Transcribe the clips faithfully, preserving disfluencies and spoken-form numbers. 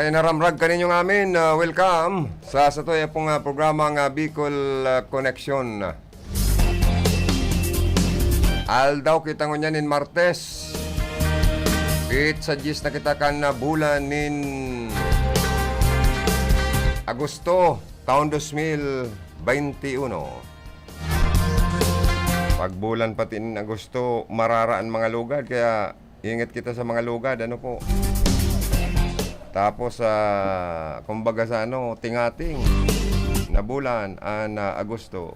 Naramrag kaninyo ngamin, ah, welcome sa satuya pong, ah, programa nga Bicol, ah, Connection. Aldaw kita ngunyan nin Martes. Pit sa diyes na kita kan, ah, bulan nin Agosto, taon dos mil baynte uno. Pag bulan pati nin Agosto, marara an mga lugad, kaya ingat kita sa mga lugad, ano po. Tapos, ah, kumbaga sa ano, tingating na bulan, an, ah, Agosto.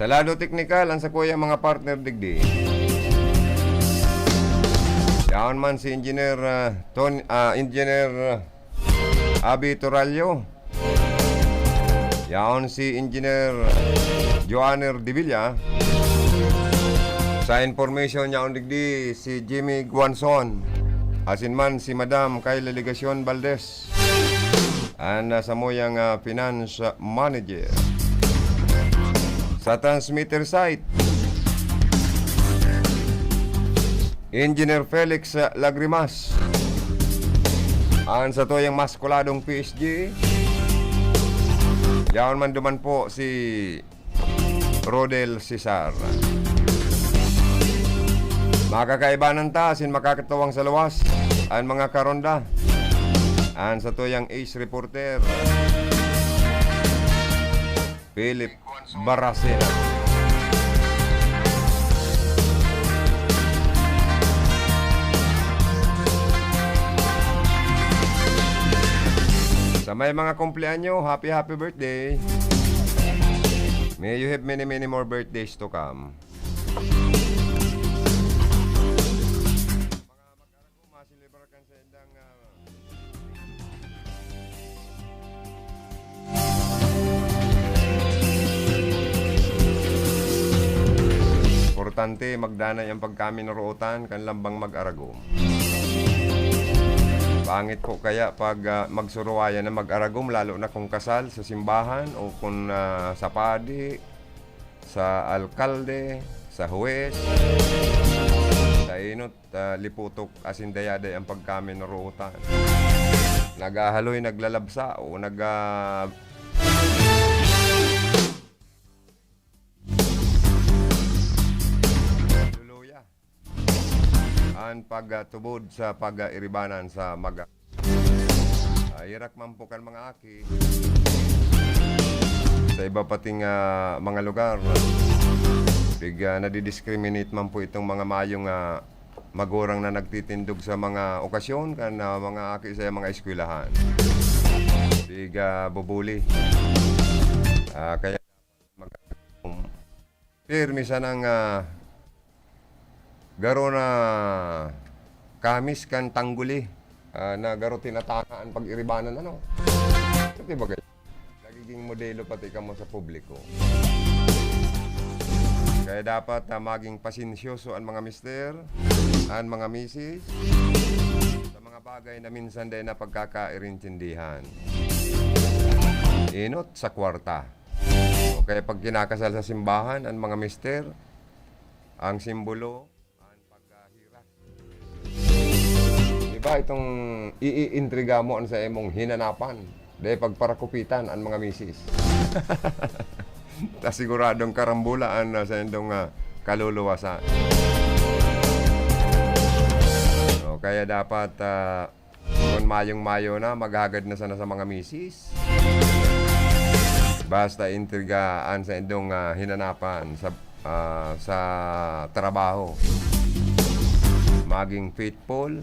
Sa lado teknikal, an sakuyang mga partner digdi. Yaon man si Engineer, ah, Ton-, ah, Engineer, ah, Abi Torallo. Yaon si Engineer Joanner Divilla. Sa information, yaon digdi si Jimmy Guanzon. Asin man si Madam Kayla Legacion Valdez. An, ah, samuyang, ah, finance manager. Sa transmitter site, Engineer Felix, ah, Lagrimas. An satuyang maskuladong P S G. Yaon man duman po si Rodel Cesar. Makakaibanan ta asin makakatawang sa luwas an mga karonda. An satuyang ace reporter, Philip Baracena. Sa may mga kumpleanyo, happy, happy birthday. May you have many, many more birthdays to come. Maselebrar kan sa indang, ah, importante, magdanay an pagkaminarootan kan lambang mag-aragom. Pangit po kaya pag, ah, magsuruwayan na mag-aragom, lalo na kung kasal sa simbahan o kung, ah, sa padi, sa alkalde, sa huwes, sa enot, ah, liputok asin dayaday an pagkaminarootan. Naghahaloy, naglalabsa o nag, ah, luluya. An pagtubod sa pag-iribanan sa maga-, ah, herak man po kan mga aki sa iba pating, ah, mga lugar. Pig, ah, nadi-discriminate man po itong mga mayong, ah, magurang na nagtitindog sa mga okasyon kan, ah, mga aki sa mga eskwelahan. Pig, ah, bubuli. Ah, kaya mag-, pirmi sanang, ah, garo na kamis kan tangguli, ah, na garo tinatanga an pag-iribanan, ano? Pati ba kayo? Nagiging modelo pati kamo sa publiko. Kaya dapat, ah, maging pasensyoso an mga mister, an mga misis, sa mga bagay na minsan dai na pagkakairintindihan. Enot sa kwarta. O kaya pag kinakasal sa simbahan, an mga mister, ang simbolo, an paghahira. Di ba itong iiintriga mo an sa imong hinanapan? Dai pagparakupitan an mga misis. Ta siguradong karambola an, ah, sa indong, ah, kaluluwasan. O kaya dapat, ah, Kun mayong-mayo na, maghagad na sana sa mga misis. Basta intriga an saindong, ah, hinanapan sa, ah, sa trabaho. Maging faithful,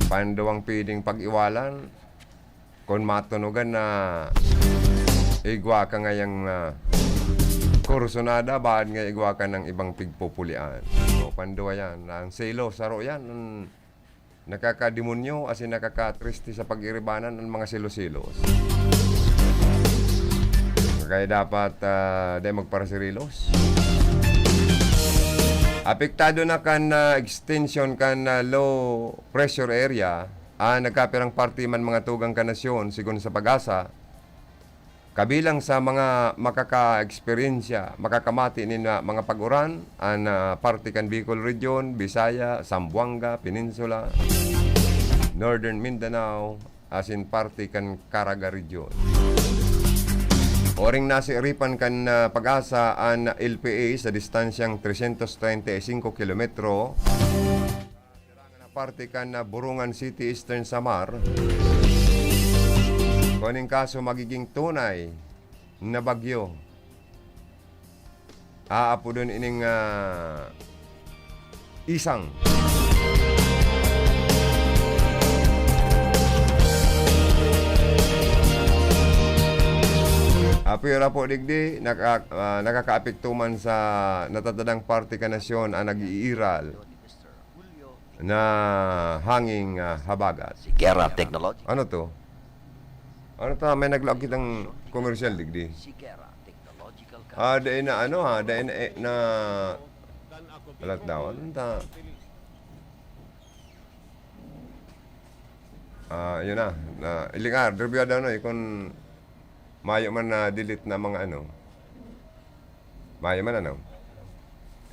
panuwang pwedeng pag-iwalan. Kun matunogan na igwa ka ngayang, ah, kursunada, baad nga igwa ka ng ibang pigpupulian. O, panuwa yan. Ang selos, saro yan. Ang nakakademonyo asin nakakatriste sa pag-iribanan an mga selos-selos. Kaya dapat, ah, dai magparaserilos. Apektado na kan, ah, extension kan, ah, low pressure area Ah, nagkapirang parte man mga tugang kan nasyon, sigon sa PAGASA, kabilang sa mga makaka-eksperyensya, makakamati nin, ah, mga pag-uran, an, ah, parte kan Bicol Region, Bisaya, Zamboanga, Peninsula, Northern Mindanao, asin parte kan Caraga Region. Oring nasiripan kan, ah, PAGASA an L P A sa distansyang trescientos treinta y cinco kilometro, parte kan, ah, Borongan City, Eastern Samar. Kung ning kaso magiging tunay na bagyo, aapodon ining, ah, Isang. Apwera po digdi, naka-, ah, nakakaapekto man sa natatadang parte kan nasyon an nag-iiral na hanging, ah, habagat. Sigera Technology. Ano to? Ano ta? May naglaog kitang commercial digdi. Sigera Technological Ah, dai na ano, ha? Dai na, eh, na, alat daw. Ano ta? Ah, yun na. Na, ilingar, derbiya daw na, eh, kung mayo man na delete na mga ano. Mayo man, ano?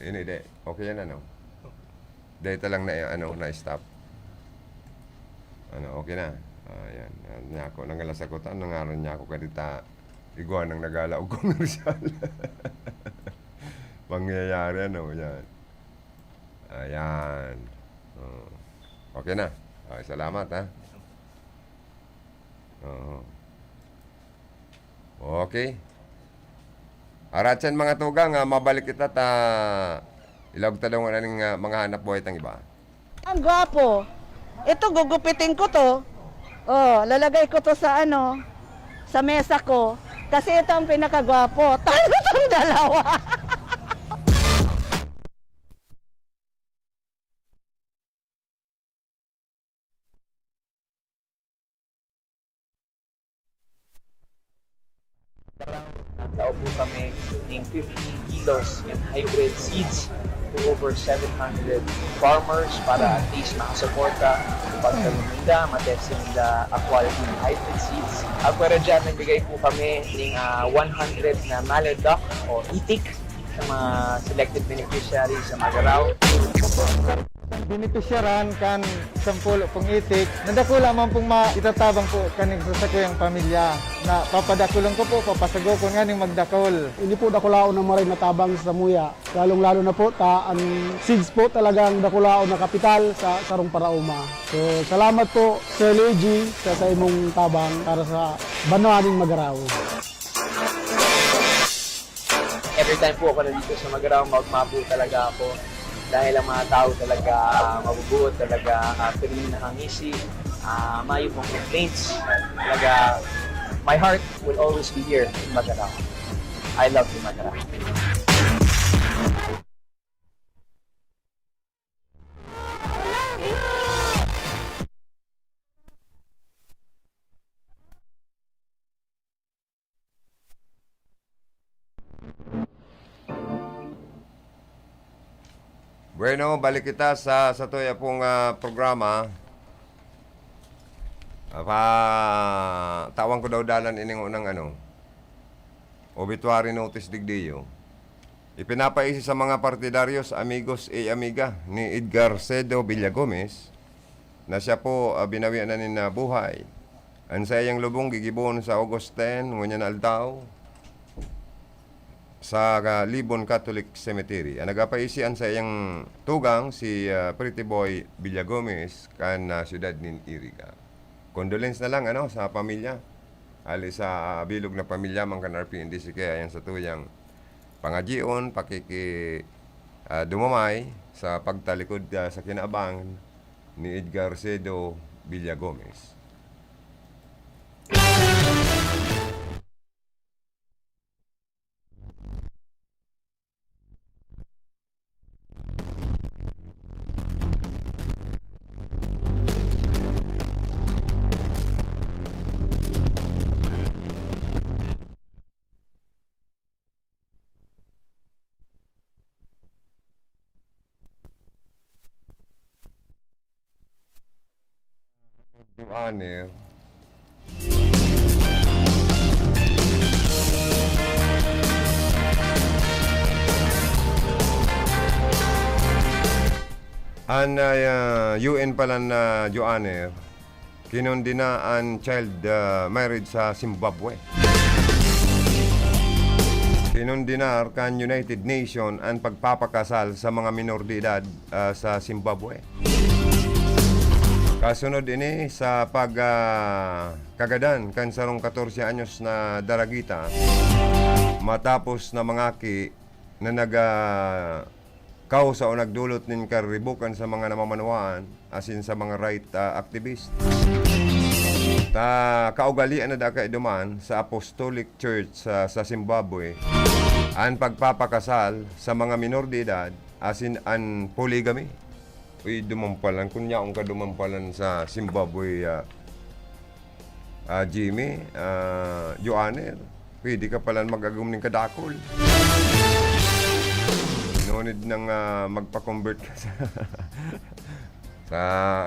Ini, de. Okay yan, ano? Dai ta lang na, ano, na-stop. Ano, okay na. Ah, yan. Yan, niya ako, nangalas ako, ta-, nangaran niya ako, kadita, igwa nang nagala og komersyal. Pangyayari, ano, yan. Ayan. Oh. Okay na. Okay, salamat, ha. Oo. Okay. Aratyan, mga tugang, ah, mabalik kita ta ilaog ta daw ngani ning, ah, mga hanap buhay tang iba. Ang gwapo. Ito, gugupitin ko 'to. Oh, lalagay ko 'to sa ano, sa mesa ko. Kasi ito ang pinakagwapo. Talo tong dalawa. Nagtao po kami ning fifty kilos in hybrid seeds to over seven hundred farmers para at least makasuporta sa pagkaluminda, matesting the quality ng hybrid seeds. At para dyan, nagbigay po kami ning, ah, one hundred na mallet duck o itik sa mga selected beneficiaries sa Magarao. Benepisyaran kan sampolo pong itik, na dakula man pong maitatabang po kan nagsasakuyang pamilya, na papadakulon ko po, papasagokon nganing magdakol. Ini po dakulaon na maray na tabang sa samuya, lalong-lalo na po ta an seeds po talagang dakulaon na kapital sa sarong paraoma. So, salamat po, Sir Luigi, sa, sa imong tabang para sa banwa ning Magarao. Every time po ako nandito sa Magarao, maugma po talaga ako. Dahil ang mga tao talaga mabubuo, talaga, ah, pirmi nakangisi, ah, mayo pong complaints. Talaga, my heart will always be here in Magarao. I love you, Magarao. Bueno, balik kita sa, sa tuya pong, ah, programa. Ah, pa, tawan ko daw dalan ining unang ano, obituary notice digdiyo. Ipinapaisi sa mga partidaryos, amigos e amiga ni Edgar Cedo Villagomez na siya po, ah, binawian na nin, ah, buhay. An saiyang lubong gigibohon sa August ten, ngunyan na aldaw, sa, ah, Libon Catholic Cemetery. An nagapaisi an saiyang tugang, si, ah, Pretty Boy Villagomez, kan, ah, siyudad nin Iriga. Condolence na lang, ano, sa pamilya. Hali sa, ah, bilog na pamilya man kan R P N D C K, ayan sa tuyang pangadyion, pakiki-, ah, dumamay sa pagtalikod, ah, sa kinaabangan ni Edgar Cedo Villagomez. Honor. An, ah, U N pala na Joanne, kinondena an child, ah, marriage sa Zimbabwe. Kinondenar kan United Nation an pagpapakasal sa mga minor de edad, ah, sa Zimbabwe. Kasunod ini sa pag, ah, kagadan kan sarong katorse anyos na daragita matapos na mangaki na naga, kausa o nagdolot nin karibukan sa mga namamanwaan asin sa mga right, ah, activist. Ta kaugalian na daa kaiduman sa Apostolic Church sa, sa Zimbabwe an pagpapakasal sa mga minor de edad asin an polygamy. Uy, dumampalan, kun yaon ka dumampalan sa Zimbabwe, ah, ah, Jimmy, ah, Joanne, pwede ka palan mag-agom nin kadakul. No need nang, ah, magpa-convert ka sa, sa,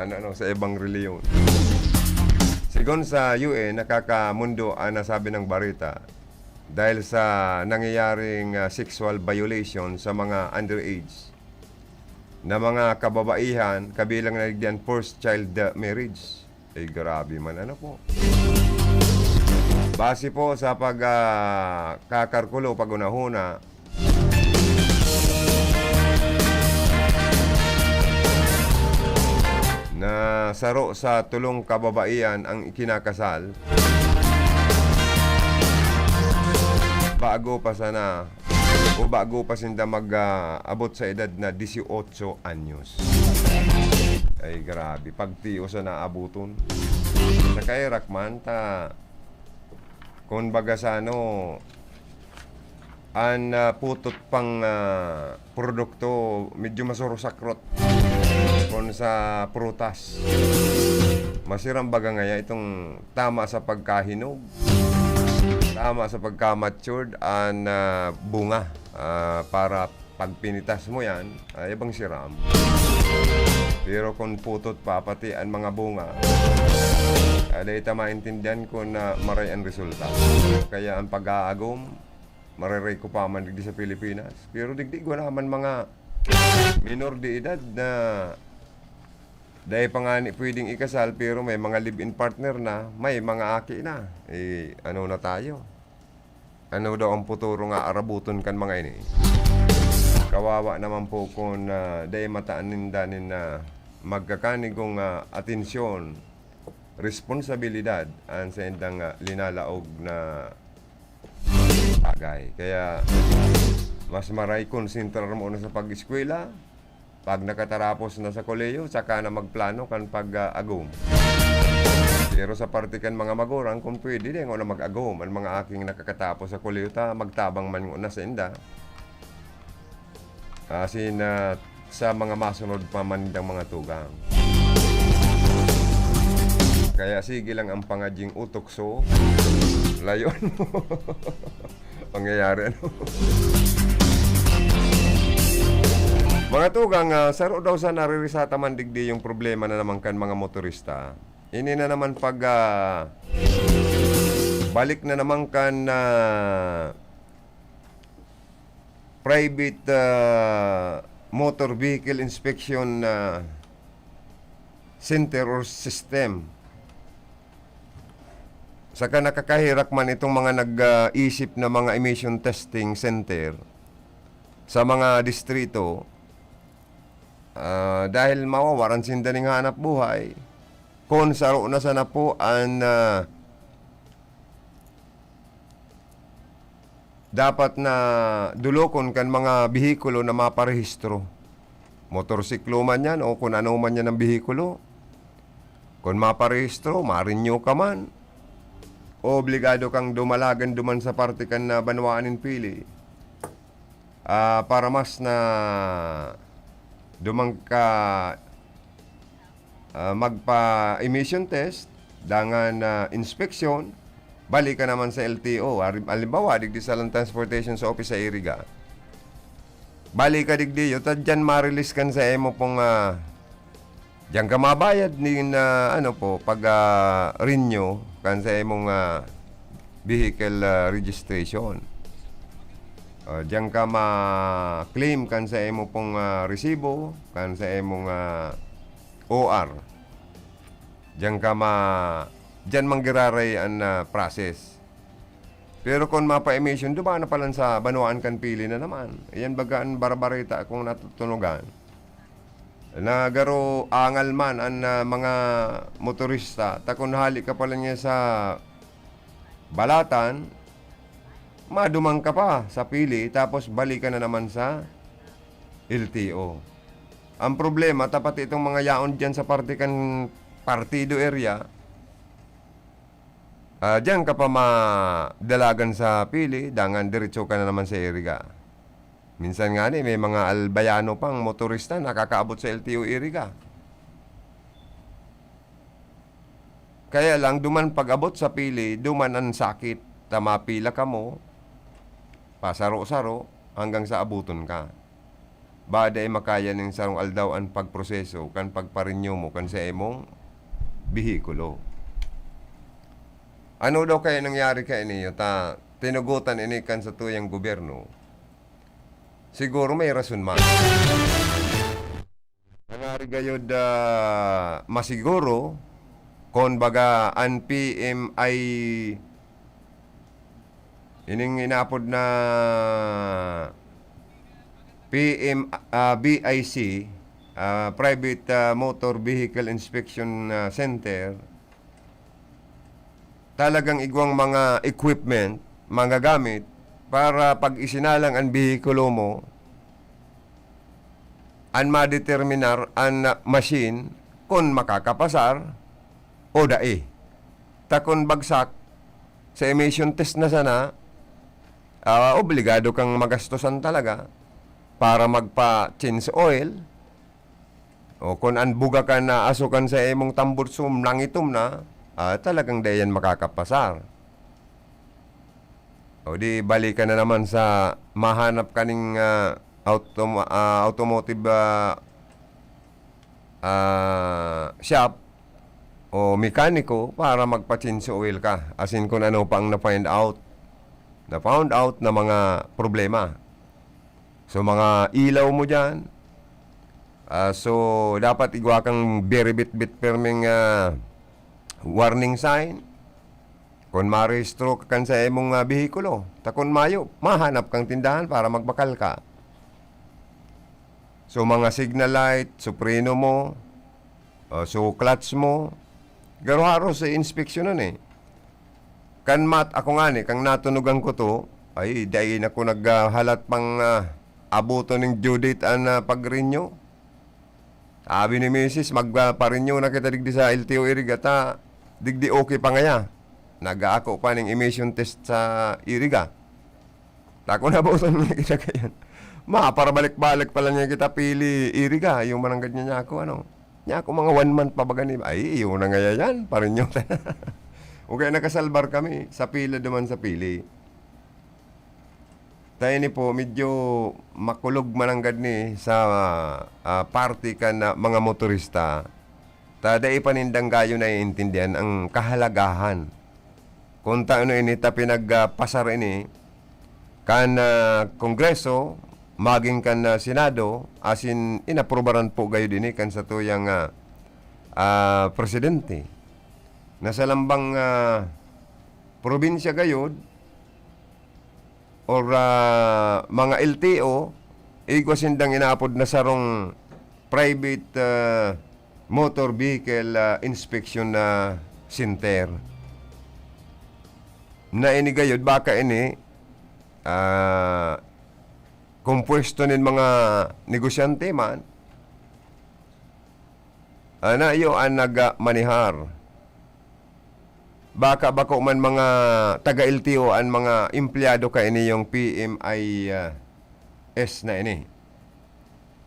ano, ano, sa ibang reliyon. Sigon sa U N, nakakamundo ang nasabi ng bareta dahil sa nangyayaring, ah, sexual violation sa mga underage na mga kababaihan, kabilang na digdi an forced child, ah, marriage. Ay, grabe man, ano po? Base po sa pag, ah, kakarkulo, paghunahuna, na saro sa tolong kababaihan ang ikinakasal, bago pa sana o bago pa sinda mag, ah, abot sa edad na dieciocho anyos. Ay, grabe. Pagtios na naabuton. Sa kairak man, ta, kun baga sa ano, an, ah, putot pang, ah, produkto, medyo masurusakrot. Kun sa prutas, masiram baga ngaya itong tama sa pagkahinog, tama sa pagka-matured, an, ah, bunga, ah, para pag pinitas mo yan, ay, ibang siram. Pero kung putot pa, pati ang mga bunga, ah, dai ta maintindihan kung, ah, maray ang resulta. Kaya ang pag-aagom, maririko pa man digdi sa Pilipinas. Pero digdi ko naman mga minor de edad na dai pa ngani pwedeng ikasal, pero may mga live-in partner na, may mga aki na. Eh, ano na tayo? Ano daw ang futuro nga aarabuton kan mga ini? Kawawa naman po kun, ah, dai mataan ninda nin, ah, magkakanigong, ah, atensyon, responsabilidad an saindang, ah, linalaog na bagay. Kaya mas maray konsentrar mo na sa pag-eskwela, pag nakatarapos na sa kolehiyo, saka na magplano kan pag, ah, agom. Pero sa parte kan mga magurang, kung pwede, dai ngona mag-agom an mga aking nakakatapos sa kolehiyo, ta magtabang man ngona sainda. Asin, ah, sa mga masunod pa man nindang mga tugang. Kaya sige lang ang pangadying utok, so, layon mo. Pangyayari, ano? Mga tugang, ah, saro daw sa naririsata man digdi yung problema na naman kan mga motorista. Ini na naman pag, ah, balik na naman kan, ah, private, ah, motor vehicle inspection, ah, center or system. Saka nakakaherak man itong mga nag, ah, isip na mga emission testing center sa mga distrito, ah, dahil mawawaran sinda ning hanap buhay. Kun saro na sana po an, ah, dapat na dolokon kan mga behikulo na maparehistro. Motorsiklo man yan o kun ano man yan ang behikulo. Kun maparehistro, ma-renew ka man, obligado kang dumalagan duman sa parte kan na banwaan nin pili. Ah, para mas na duman ka, ah, magpa-emission test, dangan, ah, inspeksyon, balik ka naman sa L T O. Halim-, halimbawa, digdi sa Land Transportation sa Office sa Iriga. Balik ka digdi, ta diyan ma-release kan sa imo pong, ah, Diyan ka mabayad nin, ah, ano po, pag, ah, renew kan sa imong, ah, vehicle, ah, registration. O, diyan ka ma-claim kan sa imo pong, ah, resibo, kan sa imong, ah, O R. Diyan ka ma-, diyan manggiraray an, ah, process. Pero kun mapa-emission, duman na palan sa banwaan kan pili na naman. Iyan baga an barbarita kong natutunugan. Na garo angal man an, ah, mga motorista, ta kun hali ka pala niya sa balatan, maduman ka pa sa pili, tapos balikan na naman sa L T O. Ang problema, ta pati itong mga yaon diyan sa parte kan partido area, ah, diyan ka pa madalagan sa pili, dangan diretso ka na naman sa Iriga. Minsan nga ni, may mga Albayano pang motorista nakakaabot sa L T O Iriga. Kaya lang, duman pag-abot sa pili, duman an sakit. Ta mapila kamo, pasaro-saro, hanggang sa abuton ka. Ba dai makaya nin sarong aldaw an pagproseso kan pagpa-renew mo kan sa imong behikulo. Ano daw kaya nangyari kaini, ta tinugotan ini kan satuyang gobyerno? Siguro may rason man. Nangyari gayod, ah, masiguro, kun baga, an P M I, ining inaapod na P M, ah, B I C, ah, Private, ah, Motor Vehicle Inspection, ah, Center, talagang igwang mga equipment, mga gamit, para pag isinalang an behikulo mo, an madeterminar an machine kun makakapasar o dai. Ta kun bagsak, sa emission test na sana, ah, obligado kang magastosan talaga para magpa-change oil. O kun an buga kan na asokan sa imong tambutso nangitom na, ah, talagang dai yan makakapasar. O di, balik ka na naman sa mahanap kaning, ah, autom-, ah, automotive, ah, ah, shop o mekaniko para magpa-change oil ka. As in, kung ano pa ang na-find out, na-found out na mga problema. So, mga ilaw mo dyan, ah, so, dapat igwa kang very bitbit perming, ah, warning sign. Kun marehistro ka kan sa imong, ah, behikulo, ta kun mayo, mahanap kang tindahan para magbakal ka. So, mga signal light, supreno mo, ah, so, clutch mo, garo haros sa inspeksyonan eh. Kan mat-, ako ngani, kang natunugan ko to, ay, dai na ko naghahalat pang, ah, abuton ning due date an, ah, pag-renew. Sabi ni misis, "Magpa-renew na kita digdi sa L T O Iriga ta, digdi okay pa ngaya. Nag-aako pa ning emission test sa Iriga." Tako na bosan niya kita kayan. Ma, para balik-balik pala niya kita pili Iriga, yung mananggad niya, niya ako, ano. Niya ako mga one month pa baga ni, ay, iyo na ngaya yan, pa-renew ta na. O kaya nakasalbar kami, sa pila duman sa pili. Ta ini po, medyo makulog mananggad ni sa, ah, parte kan, ah, mga motorista. Ta dai pa nindang gayo naiintindihan ang kahalagahan. Kun ta ano ini ta pinagpasar ini kan, ah, Kongreso, maging kan, ah, Senado, asin inaprobaran po gayod ini kan satuyang, ah, ah, presidente. Na sa lambang, ah, probinsya gayod, or, ah, mga L T O, igwa sindang inaapod na sarong private, ah, motor vehicle, ah, inspection na center. Na ini gayod, baka ini, ah, kompuesto nin mga negosyante man, ana, iyo an nagmanehar. Baka bako man mga taga-L T O an mga empleyado kaini yung P M I, ah, S na ini.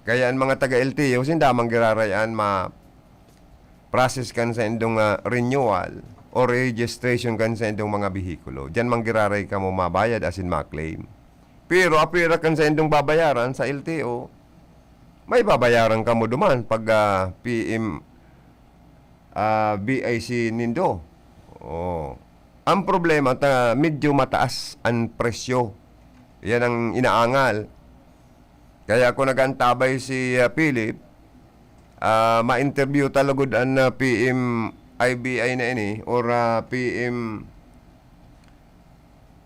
Kaya an mga taga-L T O, sinda man giraray an ma-process kan saindong, ah, renewal o registration kan saindong mga behikulo. Diyan man giraray kamo mabayad asin ma-claim. Pero apira kan saindong babayaran sa L T O, may babayaran kamo duman pag, ah, P M ah, B I C nindo. Oh. Ang problema ta medyo mataas ang presyo. Yan ang inaangal. Kaya kung nag-antabay si, ah, Philip, ah, ma-interview ta lugod an, ah, P M I B I na ini or, ah, P M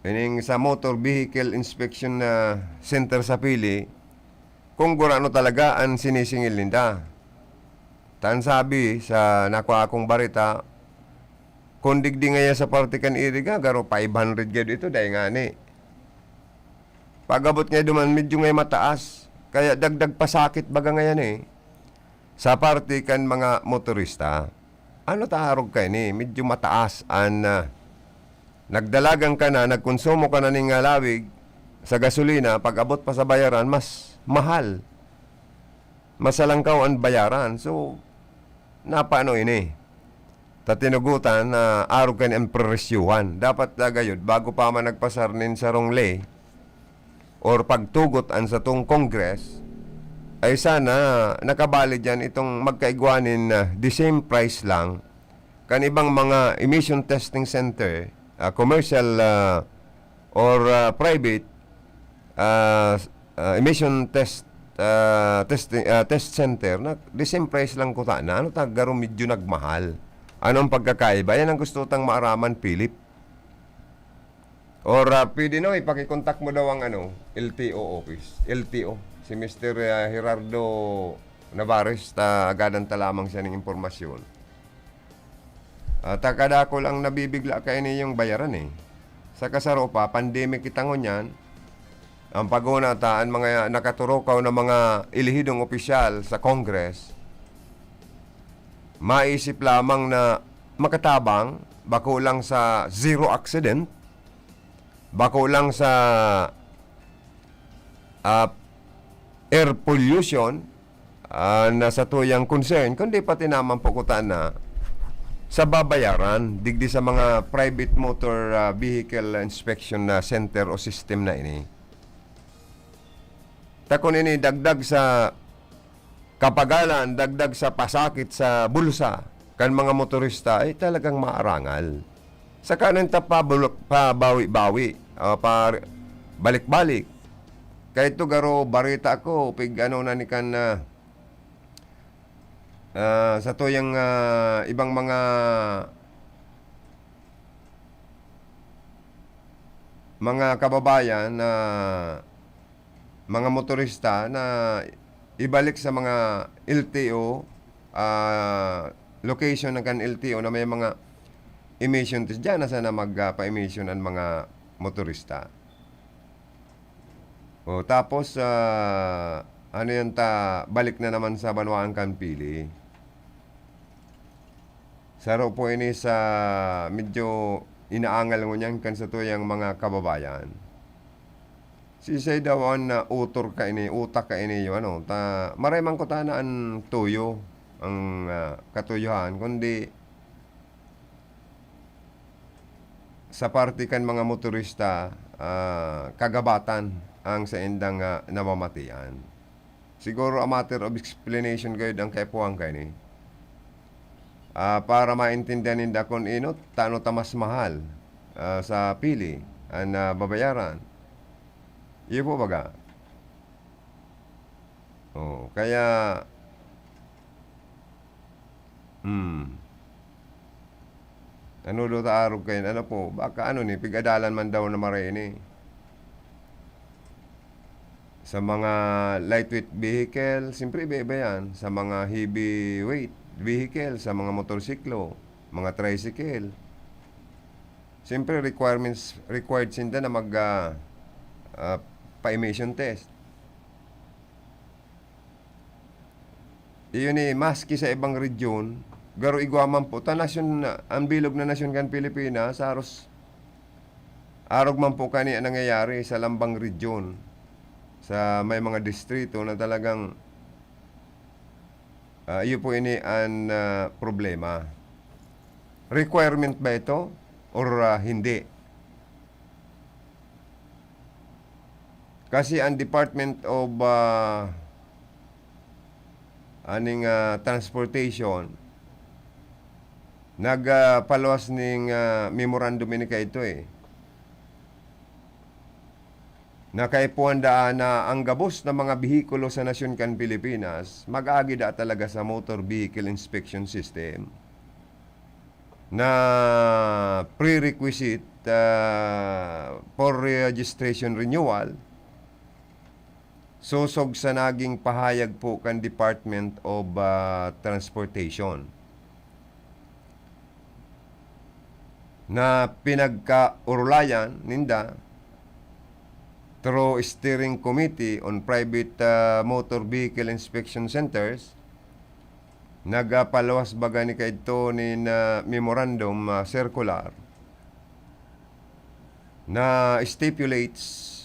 ining sa Motor Vehicle Inspection, ah, Center sa Pili, kung gurano talaga an sinisingil ninda. Ta an sabi sa nakua kong bareta, kung digdi ngaya sa parte kan Iriga, garo five hundred gad ito, dai ngani. Pag-abot ngaya duman, medyo ngaya mataas. Kaya dagdag pasakit baga ngayan eh, sa parte kan mga motorista. Ano ta arog kaini? Medyo mataas an, ah, nagdalagan ka na, nagkonsumo ka na ning, ah, lawig sa gasolina, pag-abot pa sa bayaran, mas mahal. Mas halangkaw an bayaran. So, napaano ini? Ta tinugotan na arog kan an preresyuhan. Dapat, ah, gayod, bago pa man nagpasar nin sarong ley or pagtugot an satong Congress, ay sana nakabalid yan itong magkaigwa nin, ah, the same price lang kan ibang mga emission testing center, ah, commercial, ah, or, ah, private, ah, s- ah, emission test, ah, testing, ah, test center na the same price lang kuta na. Ano ta, garo medyo nagmahal? Ano ang pagkakaiba? Yan ang gusto tang maaraman, Philip. Or, ah, pwede no, ipakikontak mo daw ang ano, L T O office. L T O. Si Mister, ah, Gerardo Navarez, ta agadan ta lamang siya ng impormasyon. Ah, ta kadakul ang nabibigla kaini yung bayaran eh. Sa kasaro pa, pandemic kita ngunyan. Ang paguna ta, ang mga nakaturukaw na mga elehidong opisyal sa Congress, maisip lamang na makatabang, bako lang sa zero accident, bako lang sa, ah, air pollution, ah, na satuyang concern, kundi pati naman po kuta na sa babayaran digdi sa mga private motor, ah, vehicle inspection na center o system na ini. Ta kun ini dagdag sa kapagalan, dagdag sa pasakit sa bulsa kan mga motorista, ay talagang maarangal. Saka nang ta pabulok-, pabawi-bawi, ah, pa-, balik-balik. Kaya ito garo bareta ako, pig ano na ni kan, ah, ah, sa tuyang, ah, ibang mga mga kababayan na mga motorista na ibalik sa mga L T O, ah, location na kan L T O na may mga emission test. Diyan na sana mag, ah, pa-emission ang mga motorista. O, tapos, ah, ano yan ta, balik na naman sa banwaan kan Pili. Saro po ini sa medyo inaangal ngunyan kan satuyang mga kababayan. Sisay daw an, ah, utor kaini, utak kaini, yung ano, ta, maray man kutana an tuyo, ang, ah, katuyohan, kundi sa parte kan mga motorista, ah, kagabatan ang saindang, ah, namamatian. Siguro a matter of explanation gayud ang kaipuhan kaini. Ah, para maintindihan ninda kun inot, tano ta mas mahal, ah, sa Pili an, ah, babayaran. Iyo po baga? Oh, kaya, hmm. Ano daw ta arog kayan? Ano po? Baka ano ni, pig-adalan man daw na maray ini. Sa mga lightweight vehicle, siyempre iba-iba yan. Sa mga heavyweight vehicle, sa mga motorsiklo, mga tricycle. Siyempre, requirements, required sinda na mag, ah, ah, pa-emission test. Iyon eh, maski sa ibang region, garo igwa man po, ta nasyon, ang bilog na nasyon kan Pilipinas, haros arog man po kani ang nangyayari sa lambang region, sa may mga distrito na talagang, ah, iyo po ini an, ah, problema. Requirement ba ito or, ah, hindi? Kasi ang Department of, ah, aning, ah, Transportation, Nag, ah, paluwas ning, ah, memorandum ini kaidto, eh. Nakaipuhan daan na ang gabos na mga behikulo sa nasyon kan Pilipinas, mag-agi daa talaga sa motor vehicle inspection system na prerequisite, ah, for registration renewal, sosog sa naging pahayag po kan Department of, ah, Transportation, na pinagkaurulayan ninda through Steering Committee on Private, ah, Motor Vehicle Inspection Centers, nagpaluwas baga ni kaidto nin, ah, memorandum, ah, circular na stipulates,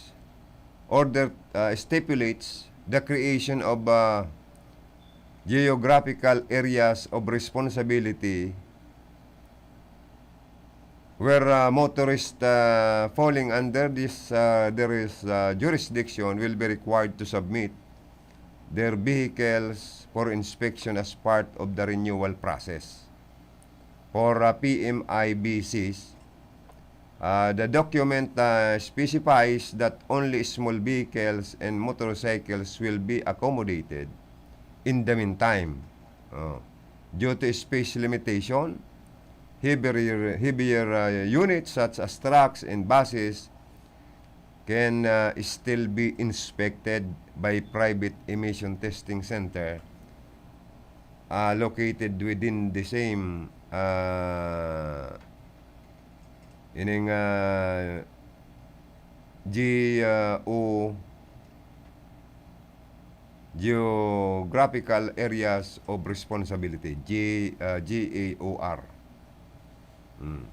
order, ah, stipulates the creation of, ah, geographical areas of responsibility where, uh, motorists, uh, falling under this, uh, there is, uh, jurisdiction will be required to submit their vehicles for inspection as part of the renewal process. For, uh, P M I B Cs, uh, the document, uh, specifies that only small vehicles and motorcycles will be accommodated in the meantime. Oh. Due to space limitation, heavier, heavier, uh, units such as trucks and buses can, uh, still be inspected by private emission testing center, uh, located within the same, uh, ining, uh, G, uh, O, Geographical Areas of Responsibility, G, uh, G A O R. Hmm.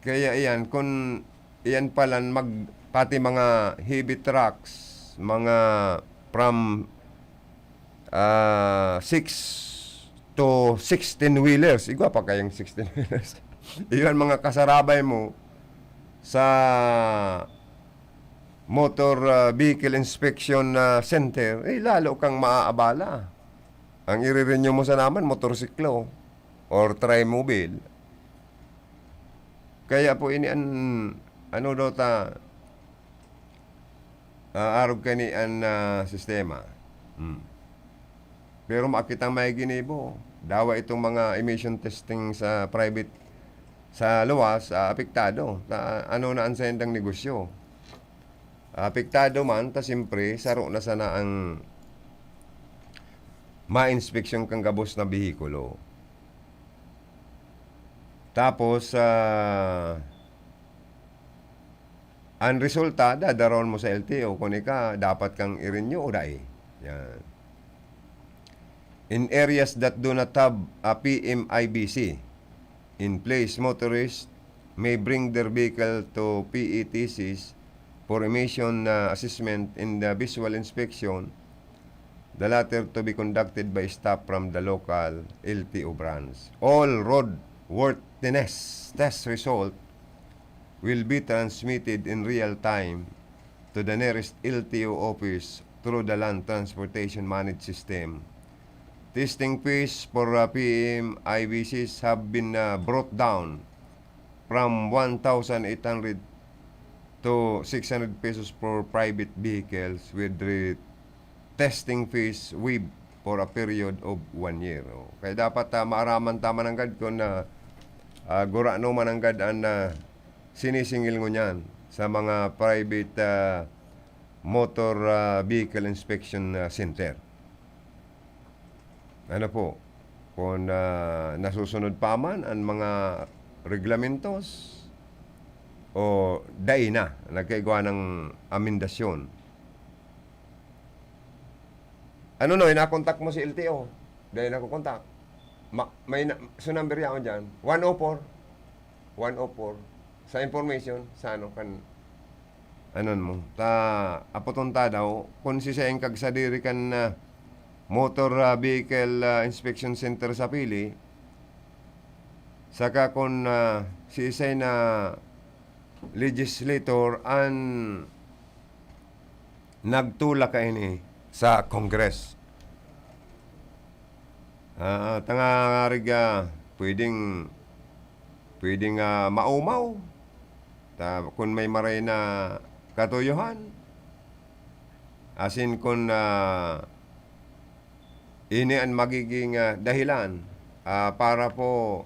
Kaya iyan, kun iyan palan mag-, pati mga heavy trucks, mga from, ah, six to sixteen wheelers. Igwa pa kayang sixteen wheelers. Iyan mga kasarabay mo sa motor, ah, vehicle inspection, ah, center, eh, lalo kang maaabala. Ang ire-renew mo sana man, motorsiklo or trimobile. Kaya po ini an, ano daw ta, ah, arog kani an, ah, sistema. Hmm. Pero makitang may ginibo. Dawa itong mga emission testing sa private, sa luwas, ah, apektado. Ta, ano na ang sendang negosyo? Apektado man, ta siyempre, saro na sana ang mainspeksyon kan gabos na behikulo. Tapos, ah, ang resulta, dadaron mo sa L T O kung ika dapat kang i-renew o dai. Yan. In areas that do not have a P M I B C in place, motorists may bring their vehicle to P E T Cs for emission, uh, assessment and, uh, visual inspection, the latter to be conducted by staff from the local L T O branch. All roadworthiness test result will be transmitted in real time to the nearest L T O office through the Land Transportation Managed System. Testing fees for, uh, P M I B Cs have been, uh, brought down from one thousand eight hundred to six hundred pesos for private vehicles, with re-, testing fees waived for a period of one year. Oh, kaya dapat, ah, maaraman ta mananggad kun, ah, ah, gurano mananggad an, ah, sinisingil ngunyan sa mga private, ah, motor, ah, vehicle inspection, ah, center. Ano po, kung, ah, nasusunod pa man an mga reglamentos o dai na, nagkaigwa ng amendasyon. Ano, Noy, nakontak mo si L T O? Dai nakokontak. Ma-, may na, so number yaon dyan, one oh four. One oh four. Sa information, sa ano, kan, anon mo. Ta, apoton ta daw, kung siisay ang kagsadiri kan, ah, Motor, ah, Vehicle, ah, Inspection Center sa Pili, saka kung, ah, siisay na legislator an nagtulak kaini sa Congress. Ah, tangarig, ah, pwedeng, pwedeng, ah, maumaw. Ta, kun may maray na katuyohan, asin kun, ah, ini an magiging, ah, dahilan, ah, para po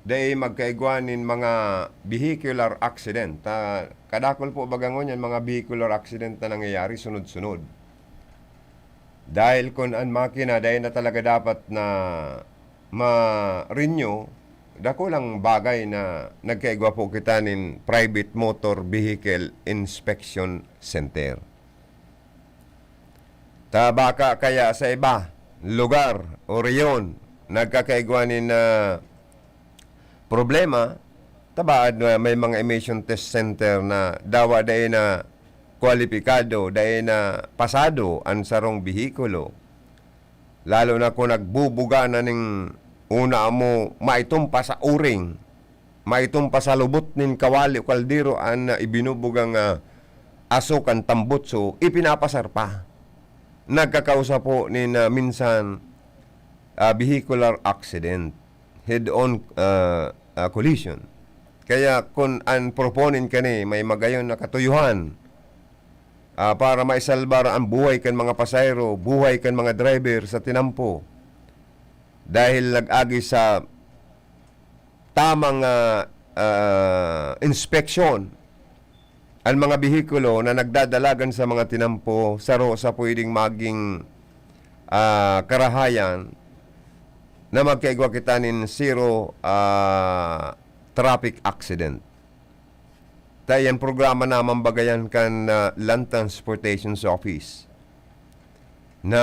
dai magkaigwa nin mga vehicular accident. Ta, kadakul po baga ngunyan mga vehicular accident na nangyayari sunod-sunod. Dahil kun an makina dai na talaga dapat na ma-renew, dakulang bagay na nagkaigwa po kita nin Private Motor Vehicle Inspection Center. Ta baka kaya sa iba, lugar o rehiyon, nagkakaigwa nin, ah, problema, tabaad na may mga emission test center na dawa dai na kwalipikado, dai na pasado an sarong behikulo. Lalo na kun nagbubuga na ning una mo maitumpa sa uring, maitumpa sa lubot nin kawali o kaldero an, ah, ibinubugang, ah, aso kan tambutso, ipinapasar pa. Nagkakausa po nin, ah, minsan, ah, vehicular accident, head-on, ah, ah, collision. Kaya kun an proponent kani may magayon na katuyohan, ah, para maisalbar an buhay kan mga pasahero, buhay kan mga driver sa tinampo, dahil nag-agi sa tamang, ah, ah, inspeksyon an mga behikulo na nagdadalagan sa mga tinampo, saro sa pwedeng maging, ah, karahayan na magkaigwa kita nin zero, ah, traffic accident. Ta iyan programa na mambagayan kan, ah, Land Transportation's Office na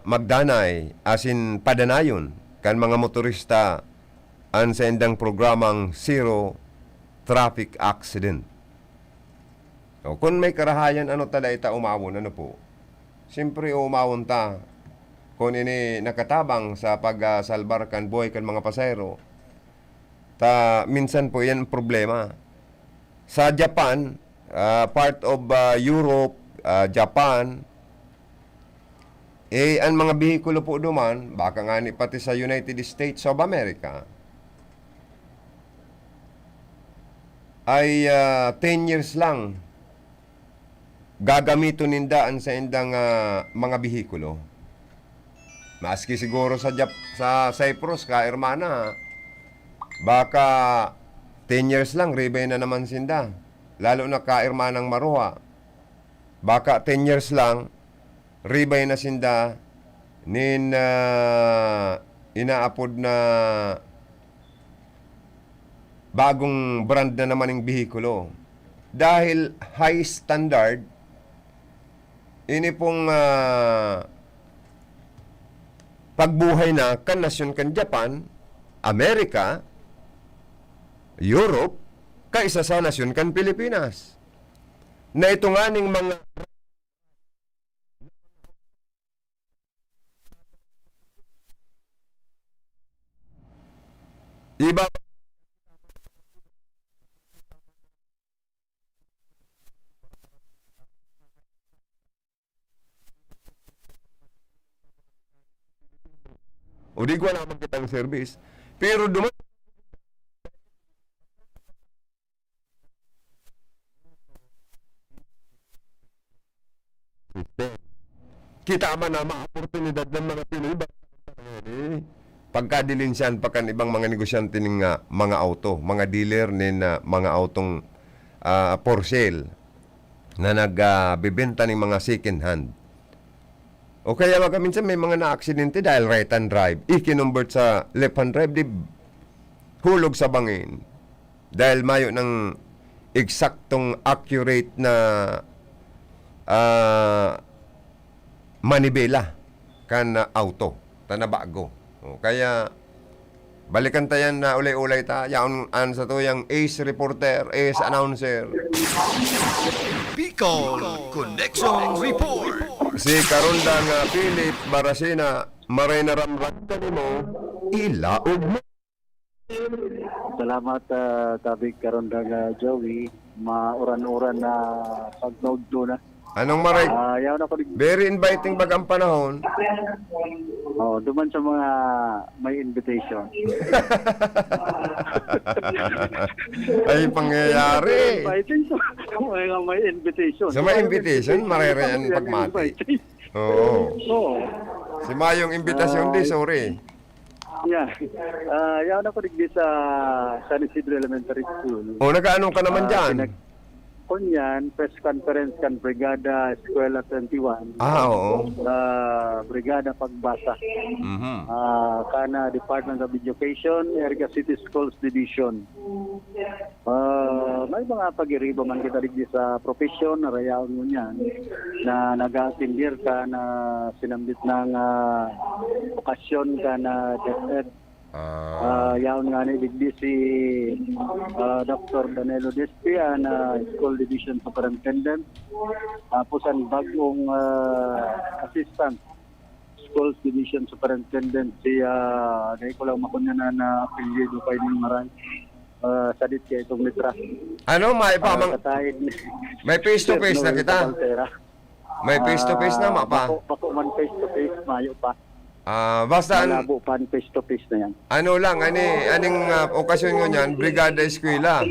magdanay asin padanayon kan mga motorista an saindang programang Zero Traffic Accident. O, kun may karahayan, ano ta dai ta umawon, ano po? Siyempre, umawon ta. Kun ini nakatabang sa pag, ah, salbar kan buhay kan mga pasahero, ta minsan po iyan ang problema. Sa Japan, ah, part of, ah, Europe, ah, Japan, eh, an mga behikulo po duman, baka ngani pati sa United States of America, ay, ah, ten years lang gagamiton ninda an saindang, ah, mga behikulo. Maski siguro sa Jap-, sa Cyprus, kahermana, baka ten years lang, ribay na naman sinda. Lalo na kahermanang Maruha. Baka ten years lang, ribay na sinda nin, ah, inaapod na bagong brand na naman ning behikulo. Dahil high standard, ini pong, ah, pagbuhay na kan nasyon kan Japan, Amerika, Europe, kaisa sa nasyon kan Pilipinas. Na ito nganing mga iba o di ko alam ang kitang service. Pero duman kita man ang mga oportunidad ng mga Pinoy, eh, pagkadilinsyan pa kan ibang mga negosyante ning, ah, mga auto, mga dealer nin, ah, mga autong, ah, for sale na nag, ah, bebenta ning mga second hand. O kaya baga minsan may mga naaksidente dahil right hand drive, ikinonvert sa left hand drive, di hulog sa bangin. Dahil mayo ng eksaktong accurate na, ah, manibela kan, ah, auto, ta na bago. O, kaya balikan ta yan na ulay-ulay ta. Yaon an satuyang ace reporter, ace announcer. Bicol Connection Report. Si Karonda nga Philip Barasina, maray na ramrag ka nimo, ilaog mo. Salamat, ah, Tabig Karondang, ah, Joey. Mauran-uran na pagnaudto na. Anong maray? Ah, yaon ako dig-, very inviting baga ang panahon. Oh, duman sa mga may invitation. Ay, pangyayari. Inviting sa mga may invitation. Sa may invitation, marere ang pagmati. Inviting. Oo. Oo. Si mayong imbitasyon di, sorry. Yeah. Ah, yaon ako digdi sa San Isidro Elementary School. O, nag-aano ka naman Ah, dyan? pinag-, kunyan, press conference kan Brigada Eskwela twenty-one. Ah, oo. Ah, Brigada Pagbasa. Mhm. Ah, kana Department of Education, Iriga City Schools Division. Ah, may mga pag-iriba man kita digdi sa profesyon na rayaon mo niyan, na nag-aatender ka na sinambit ng, ah, okasyon ka na DepEd. Ah. Ah, yaon nga ni digdi si, ah, Doktor Danilo Despi, ah, na School Division Superintendent. Tapos ang bagong, ah, Assistant Schools Division Superintendent, si, ah, dai ko lang makunyanan na apelyido pa ini, maray. Ah, sadit kaya itong letra. Ano, may pa Ah, mang-, kataid ni may face to face na Sir Noel kita. Cabaltera. May face to face na, Ah, ma pa. bako, bako man face to face, mayo pa. Ah, basta an-, Malabo pa ang face to face na yan. Ano lang, ani, aning, ah, okasyon ngunyan, Brigada Eskwela.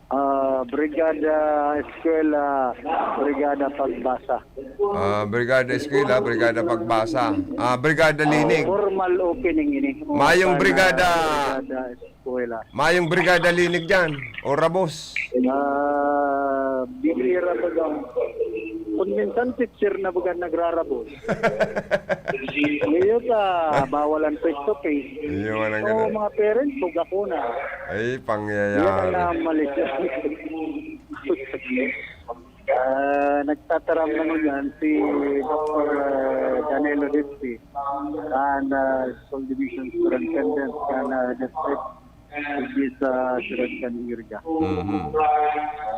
Ah, Brigada Eskwela, Brigada Pagbasa. Ah, Brigada Eskwela, Brigada Pagbasa. Ah, Brigada Ah, Linig. Formal opening ini. Oh, Mayong sana Brigada Brigada Eskwela. Mayong Brigada Linig dyan, o Rabos. Ah, bihira baga. Kung minsan teacher na baga nagrarabos. Iyo ta, bawal ang face to face. Iyo, walang So, ganun. mga parents, kung ako na. Ay, pangyayari. Yan ang namalis. Ah, nagtataram naman yan si Doktor, ah, Danilo Dipti, ang, ah, School Division Superintendent kan, ah, District digdi sa Siyudad kan Iriga. Mhm.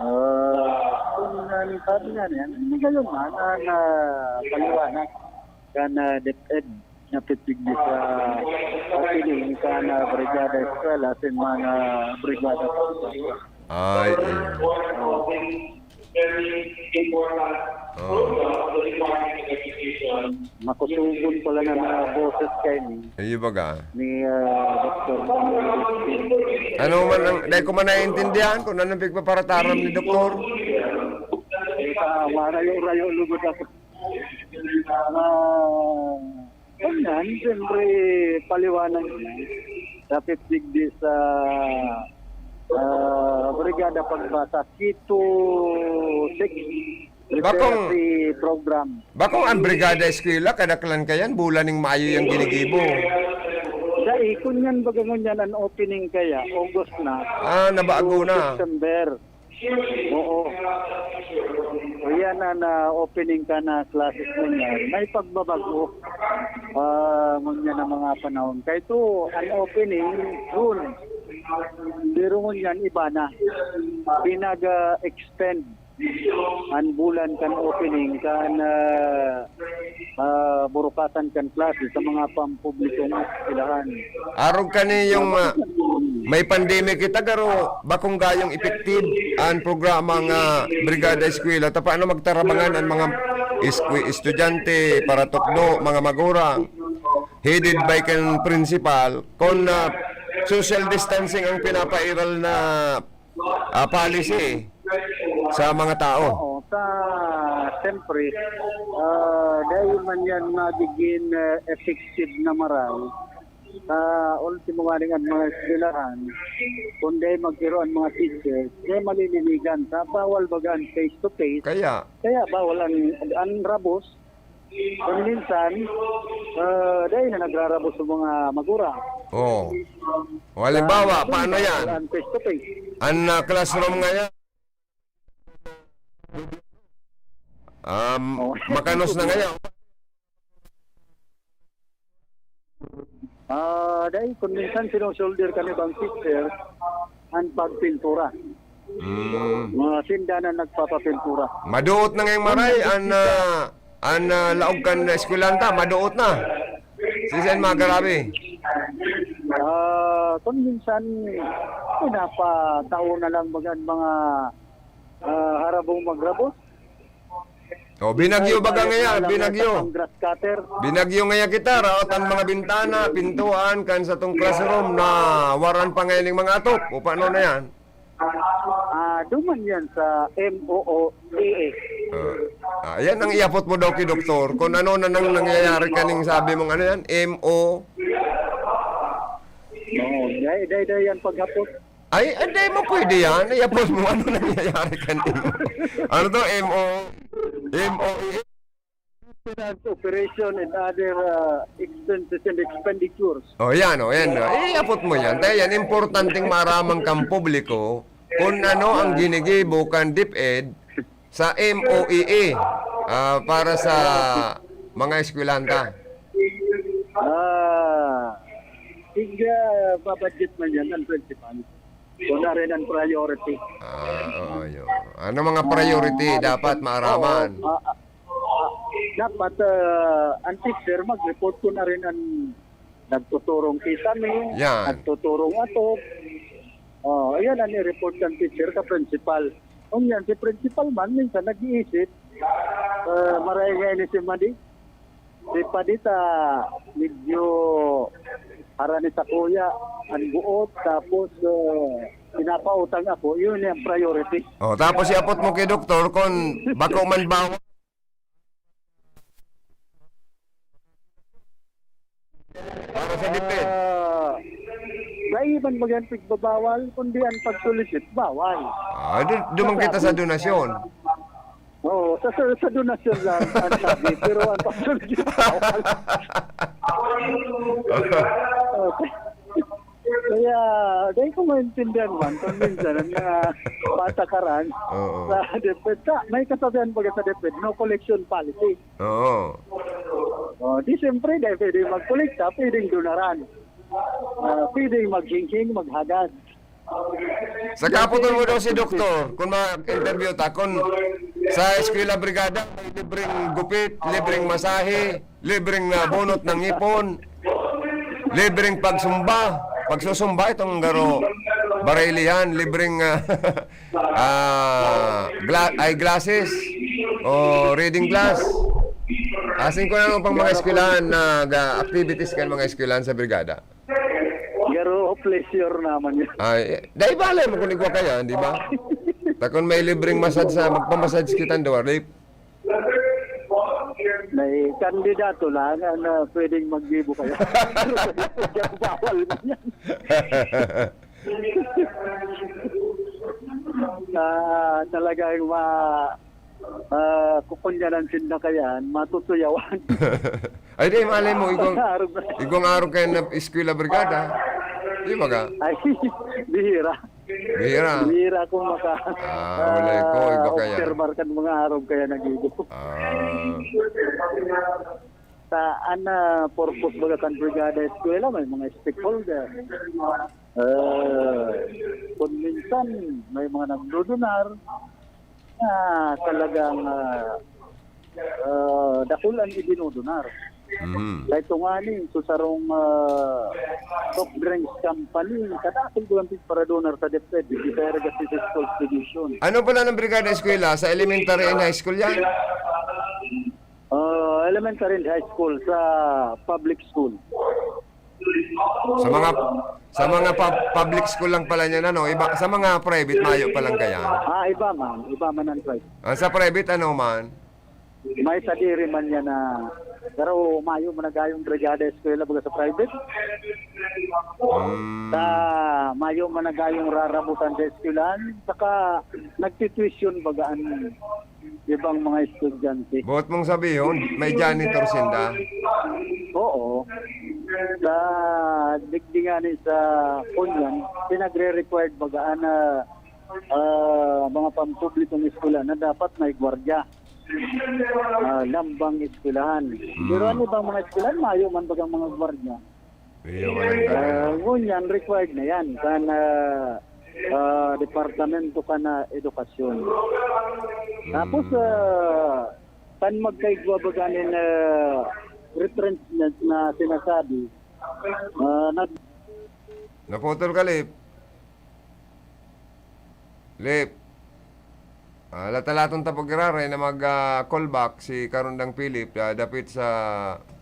Ah, kung, ah, sabi nga niyan, hindi kayo man ang, ah, paliwanag kan, ah, DepEd na pitigdi sa opening kan, ah, Brigada Eskwela asin mga brigada. Ay, eh. Oo. Makusugon pala na mga boses kayo ni, Iyo baga. ni, ah, Doktor Ano man ang, dai ko man naiintindihan kung anong pigpaparataram ni Doktor. Eh, pa, marayo-rayo lugod ako. Ah, Ganyan, siyempre, paliwanag niya. Dapit digdi sa, ah, Brigada Pagbasa, Kito six Bakong Literacy Program. Bakong ang Brigada Eskwela, kadaklan kayan, bulan ning Mayo yang ginigibo. Dai, kun yan, baga ngunyan, ang opening kaya, August na. Ah, nabago To na. September. Oo. O yan na, na opening ka na classes mo niyan. May pagbabago. Ah, ngunyan ang mga panahon. Kaya ito, ang opening, June. Pero ngunyan, iba na. Pinag-extend ang bulan kan opening, kan, ah, ah, burukasan kan klase sa mga pampublikong eskwelahan. Arog kani yung, ah, may pandemic kita, garo bakong gayong effective ang programa nga Brigada Eskwela. Ta paano magtarabangan ang mga eskwe-, estudyante, paratukdo, mga magurang, headed by kan principal, kung, ah, social distancing ang pinapairal na ah, policy sa mga tao? Oo, sa, siyempre, ah, dahil man yan magiging, ah, effective na maray, sa ultimo nga rin ang mga eskwelahan, kung dahil magkaroon ang mga teachers, dahil malilinigan. Sa bawal baga ang face-to-face, Kaya, kaya bawal ang, ang rabos, Kung minsan, ah, dahil na nagrarabos sa mga magurang. Oo. O, halimbawa, Ah, paano yan? Ang face to face. Ang, ah, classroom ngayon, um, Oo. makanos na ngayon. Ah, dahil kung minsan sinusolder kami bang teacher, ang pagpintura. Mm. Mga sinda na nagpapapintura. Maduot na ngayong maray, an, ah, an, ah, laog kan eskwelanta, maduot na. Sisay an magarabi? Ah, kung minsan, pinapatao na lang mga, mga, ah, harabong magrabos. O, binagyo baga ngaya, binagyo. Binagyo ngaya kita, raot an mga bintana, pintuan, kan satong classroom na waran pa ngayon ning mga atop. O, paano na yan? Ah, duman yan sa M O O A A. Ah, ah, yan ang iapot mo daw kay doktor. Kung ano na nang nangyayari kaning sabi mong ano yan, M O. No, dai dai dai yan paghapot. Ay, hindi mo pwede yan. Iapot mo ano nangyayari kaning. Ano to, M O, M O A. Finance operation and other uh, expenses and expenditures. O, yan, o, yan. O. Iapot mo yan. Kaya yan, importanteng maaraman kang publiko kung ano ang ginigibo kan DepEd sa M O E E, ah, para sa mga eskwelanta. Ah, tig uh, babudget man yan ang principal. Kung na rin ang priority. Ah, oo, yun. Ano mga priority dapat maaraman? Oo, ah, ah, ah, dapat ah, ang teacher mag-report ko na rin ang nagtuturong kisame, Yan. nagtuturong atop. Oh, yan ang i-report ng teacher sa principal. Kung yan, si principal man, minsan nag-iisip, uh, maray nga ini si Madi. Si Padita, medyo harani sa kuya, ang buot, tapos uh, pinapautang ako, yun yung priority. O, tapos iapot mo kay doktor kung bako man bawal. Para sa DepEd. Ah, dai man baga yan pigbabawal, kundi ang pag-solicit, bawal. Ah, doon, doon man kita sa donasyon. Oo, sa, sa, sa donasyon lang ang sabi, pero ang pag-solicit, bawal. Okay. Kaya, dahil ko maintindihan man, kung minsan ang mga patakaran Oo. sa DepEd, sa, may kasabihan baga sa DepEd, no collection policy. Oo. Oh, di siyempre, dahil pwede magkolekta, pwedeng donaran. Ah, pwedeng maghingking, maghagad. Sa kaputon mo daw si doktor, kung ma-interview ta, kung sa Eskwela Brigada, may libreng gupit, libreng masahe, libreng ah, bunot ng ngipon, libreng pagsumba, pagsusumba itong garo, barilihan, libreng ah, ah, gla- eyeglasses o reading glass. Asin ko na pang mga eskwelahan na ga- activities kan mga eskwelahan sa brigada. Garo pleasure naman yun. Ay, dai bale mo kung igwa kaya, di ba? Takon may libreng massage sa, magpamassage kita duwa, Rip. May kandidato lang na pwedeng maggibo kaya. Pero bawal man yan. Ah, talagang ma ah, kukunyanan sinda kayan, matutuyawan. Ay, di, malay mo, igwang, Arog na. Igwang arog kayo na eskwela brigada. Di ba ka? Ay, bihira. Bihira. Bihira kung maka Ah, wala ko, iba kaya. Obserbar kan mga arog kaya nagigo. Ah, Sa ana purpose baga kan brigada eskwela, may mga stakeholder. Uh, kung minsan, may mga nagdodonar na talagang uh, uh, dakul ang idinodonar. mhm. Kaya ito nga ni, so sarong uh, soft drinks company, kadakol ko lang para donar sa DepEd, Visayas Region Schools Division. Ano pala ng brigada eskwela? Sa elementary and high school yan? Uh, elementary and high school sa public school. Sa mga sa mga pub- public school lang pala niyan, ano? Iba, sa mga private, mayo pa lang kaya? Ah, iba man. Iba man ang private. Ah, sa private, ano man? May sadiri man niya na, pero mayo man nagayong brigada eskwela baga sa private. Hmm. Sa mayo man nagayong rarabutan sa eskwelahan, saka nagtituition baga ang ibang mga estudyante. Buot mong sabihin, may janitor sinda. Oo. Sa digdi nga ni sa Punyan, pinagre-required baga na ah, mga pampublikong eskwela na dapat may gwardiya. Ah, lambang eskwelahan. Pero ano bang mga eskwelahan, mayo man bagang mga gwardiya. Iyo, ano yung Ah, ngunyan, required na yan kan ah, ah, departamento kan ah, edukasyon. Tapos, ah, kan magkaigwa ba ganin ah, retrenchment na sinasabi, ah, nag- Naputol ka, Lip. Lip. Ah, latalaton ta pag-iraray na mag, ah, call back si Karundang Philip, ah, dapit sa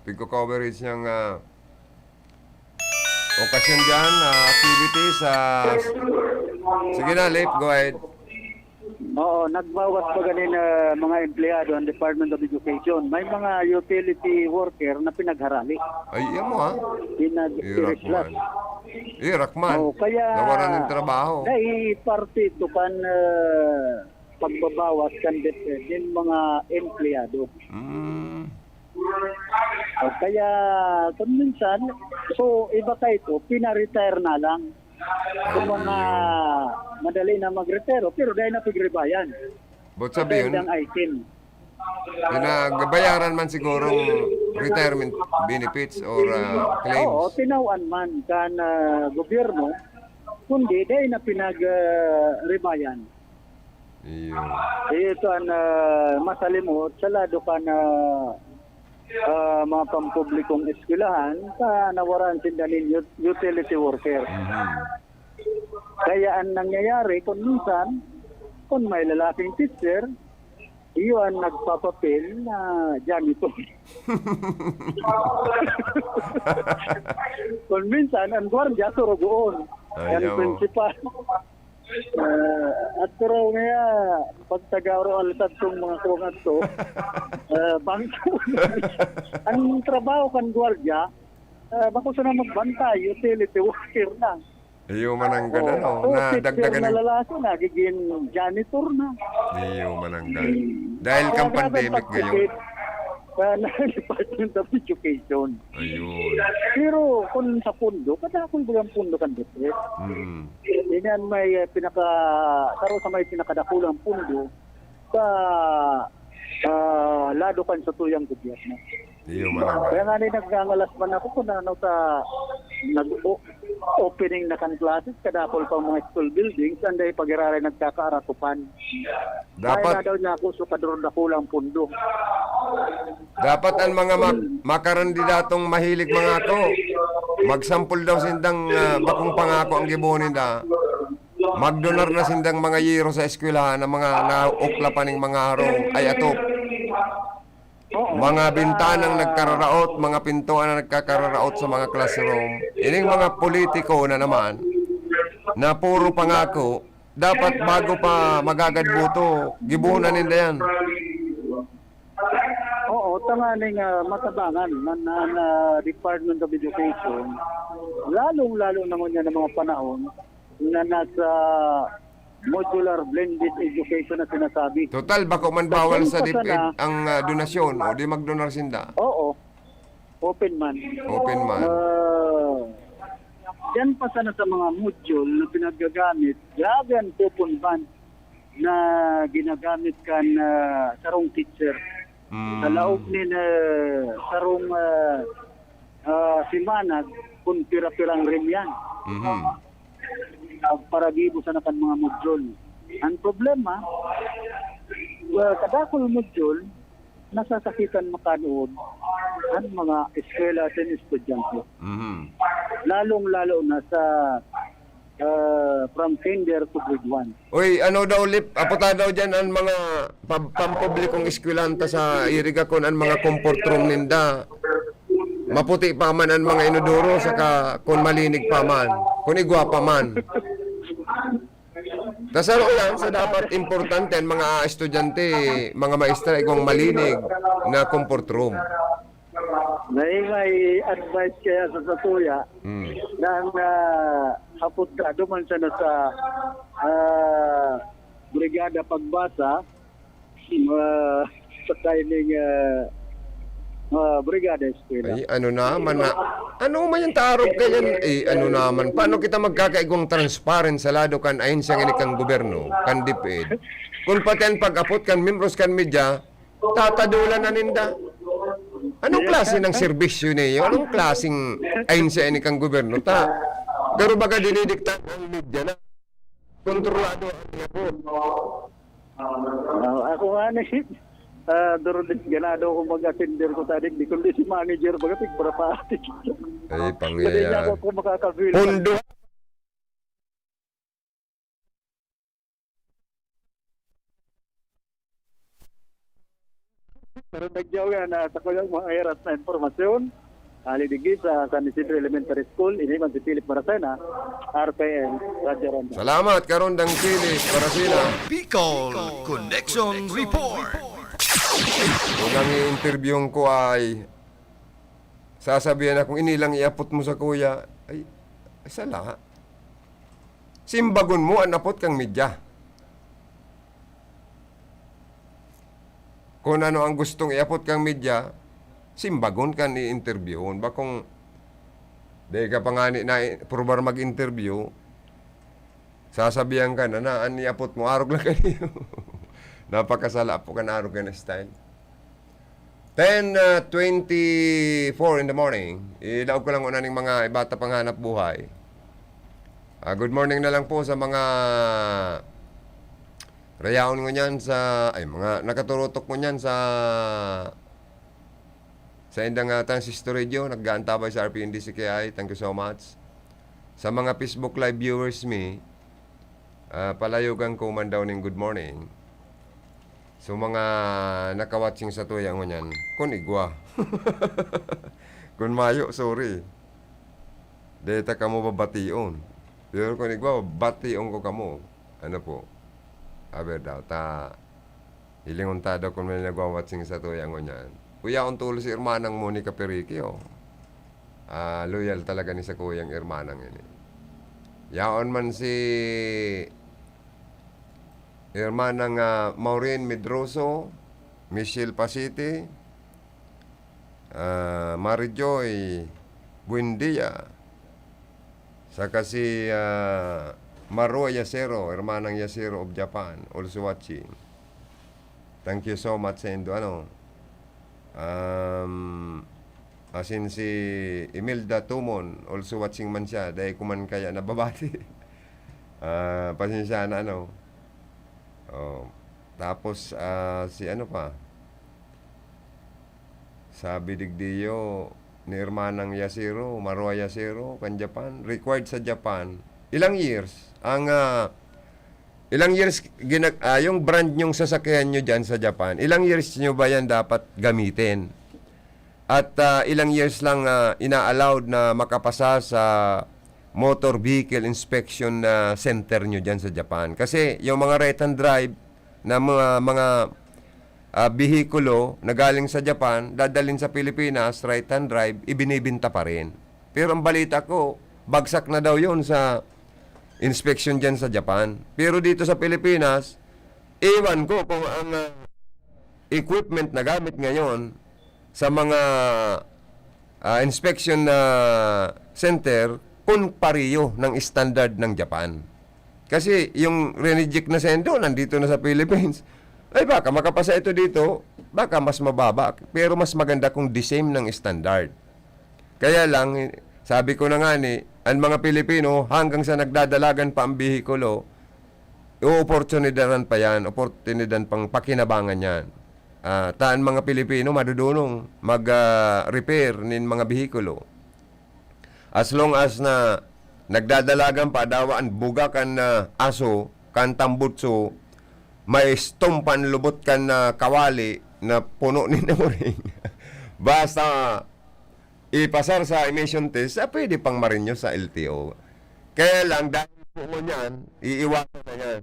pigko-coverage niyang, ah, okasyon diyan, ah, activities, ah, sige na, Lip, go ahead. Oo, nagbawas pa ganin, ah, mga empleyado ang Department of Education. May mga utility worker na pinagharali. Ay, iya mo, ha? Pinag-, Irak man. Irak man. Oo, kaya Nawaran ng trabaho. Dahil parte ito kan, ah, pagbabawas kan DepEd nin mga empleyado. Mm. O kaya, kung minsan, so, iba ka ito, pina-retire na lang. Ay, Kung mga iyo. madali na mag-retire, pero dahil na pagribayan. But sabihin, Dahil ang item. pinagbayaran man sigurong retirement benefits or, ah, claims. Oo, tinawan man kan, ah, gobyerno, kundi dahil na pinag, ah, ribayan. Iyo. Iyo ito an, ah, masalimot sa lado kan, ah, ah, mga pampublikong eskwelahan sa nawaran sinda nin ut-, utility worker. Mhm. Kaya an nangyayari, kung minsan, kung may lalaking teacher, iyo an nagpapapel na janitor. Kung minsan, ang gwardiya, surugoon. Ayaw. Ang principal. Ah, at pero nga, pag taga-oro ang lisad kong mga kuwang ato, ah, bangko. Ang trabaho kan gwardiya, ah, bako sana magbantay, utility worker na. Iyo man ang Oh, gano'n, oh, so, na teacher dagdagan na ng lalaki, nagiging janitor na. Iyo man ang gano'n. Hmm. Dahil Kaya kang grabe ang pandemic ngayon. pagtipid sa Department of Education. Ayun. Pero kung sa pondo, kadakol ba ang pondo kan DepEd? Mm. Yan may, eh, pinaka, saro sa may pinakadakulang pondo sa, ah, lado kan satuyang gobyerno. Iyo man ang Kaya nga ni nagngangalas man ako kung ano sa nag-o-, opening na kan classes, kadakol pa mga school buildings, anday pag-iraray nagkakaaratupan. Dapat Kaya na daw niya ako sa kadurdakulang pondo. Dapat an mga ma-, makarandidatong mahilig mangako, magsampol daw sindang, ah, bakong pangako ang gibohon ninda. Magdonar na sindang mga yero sa eskwelahan, ang mga naukla pa ning mga harong ay atop. Oo. Mga bintanang nagkararaot, mga pintuan na nagkakararaot sa mga classroom. Ining mga politiko na naman, na puro pangako, dapat bago pa magagad boto, gibohon na ninda yan. Oo, tanganing, ah, matabangan man ang, ah, Department of Education, lalong-lalo na ngunyan ang mga panahon na nasa modular blended education na sinasabi. Total, bako man bawal Kasi sa pa DepEd sana ang, ah, donasyon, o di magdonar sinda. Oo. Open man. Open man. Ah, diyan pa sana sa mga module na pinagagamit, grabe ang coupon ban na ginagamit kan, ah, sarong teacher. Mm. Sa laog nin, ah, sarong, ah, ah, semana, kun pira-pirang rim yan. Mhm. Ah, para gibo sana kan mga module. Ang problema, ah, kadakul module, nasasakitan makanuod an mga eskwela asin estudyante. Mhm. Lalong-lalo na sa, ah, from kinder to grade one. Uy, ano daw, Lip, aputa daw dyan an mga pam-, pampublikong eskwelanta sa Iriga kun an mga comfort room ninda. Maputi pa man an mga inodoro, saka kun malinig pa man, kun igwa pa man. Ta saro yan sa dapat importante, an mga estudyante, mga maestra, igwang malinig na comfort room. May, may advice kaya sa satuya Hmm. na ang, ah, apod ka, duman siya na sa, ah, Brigada Pagbasa, ah, sa timing, ah, ah, Brigada Eskwela. Ay, ano naman na, ano man yung tarog ka yan? Eh, ano naman, paano kita magkakaigwang transparent sa lado kan ahensya ngini kan gobyerno, kan DepEd? Kung pati ang pag-apot kan membros kan media, tatadulan na ninda. Anong klase ng serbisyo niyo? Anong klaseng ahensya ini kan gobyerno? Ta, garo baga dinidikta ang media na kontrolado ang yapon? Ah, ako nga ni, ah, Dorolis, ganado ako mag-attender ko sa digdi, kundi si manager, baga, tigparapatik. Ay, Dali niya pangyayari. ako, ako makakabilang. Pondo. So, nagyaw yan, ah, sa kuyang mga iras na impormasyon. Ali digdi sa San Isidro Elementary School, ini man si Philip Maracena, R P N, Radyo Ronda. Salamat, Karondang Philip Maracena. Bicol Connection Report. Unang i-interview ko ay sasabihan akong, "Ini lang iapot mo sa kuya." Ay, ay, sala. Simbagon mo an apot kang media. Kung ano ang gustong iapot kang media, simbagon kan i-interviewon. Bakong di ka pa ngani na probar mag-interview, sasabihan ka na, na an iapot mo, arog lang kayo. Napakasala po kan arog kan style. Ten twenty-four in the morning, ilaog ko lang una ning mga iba ta panghanap buhay. Ah, good morning na lang po sa mga rayaon ngunyan sa, ay, mga nakaturutok ngunyan sa, sa indang, ah, transistor radio, nag-aantabay sa R P N D C K I. Thank you so much. Sa mga Facebook Live viewers mi, ah, palayogan ko man daw ning good morning. So, mga nakawatching sa tuya ngunyan, kun igwa. Kun mayo, sorry. Deta kamo babation. Pero kun igwa, bation ko kamo. Ano po? Aber daw, ta, hilingon ta daw kun may nagwawatching sa tuya ngunyan. Kuya, ang tulo si Hermanang Monica Perique, oh. Ah, loyal talaga ni sa kuyang Hermanang ini. Yaon man si Hermanang, ah, Maureen Medroso, Michelle Pasiti, ah, Mary Joy Buendia, saka si, ah, Maru Yasero, Hermanang Yasero of Japan, also watching. Thank you so much sa indo, ano. Um, asin si Imelda Tumon, also watching man siya, dahil ko man kaya nababati. Ah, pasensya na, ano. Oh, tapos, ah, si ano pa? Sabi digdiyo ni Hermanang Yasiro, Marua Yasiro, kan Japan. Required sa Japan. Ilang years? Ang, ah, ilang years ginag-, ah, yung brand nyong sasakyan nyo dyan sa Japan, ilang years nyo ba yan dapat gamitin? At, ah, ilang years lang, ah, ina-allowed na makapasa sa motor vehicle inspection na center nyo dyan sa Japan? Kasi yung mga right hand drive na mga, mga, ah, bihikulo na galing sa Japan, dadalhin sa Pilipinas, right hand drive, ibinibinta pa rin. Pero ang balita ko, bagsak na daw yon sa inspection dyan sa Japan. Pero dito sa Pilipinas, iwan ko kung ang, ah, equipment na gamit ngayon sa mga, ah, inspection na center kung pareho ng standard ng Japan. Kasi yung rineject na sendo, nandito na sa Philippines. Ay, baka makapasa ito dito, baka mas mababa, pero mas maganda kung the same ng standard. Kaya lang, sabi ko na nga ni, ang mga Pilipino, hanggang sa nagdadalagan pa ang bihikulo, oportunidaran pa yan, oportunidad pang pakinabangan yan. Ah, ta ang mga Pilipino, madudunong mag, ah, repair nin mga bihikulo. As long as na nagdadalagan pa, dawa an buga kan, ah, aso, kan tambutso, may stumpan lubot kan, ah, kawali na puno nin uring. Basta ipasar sa emission test, ah, pwede pang marinyo sa L T O. Kaya lang, dahil po mo niyan, iiwasan na yan.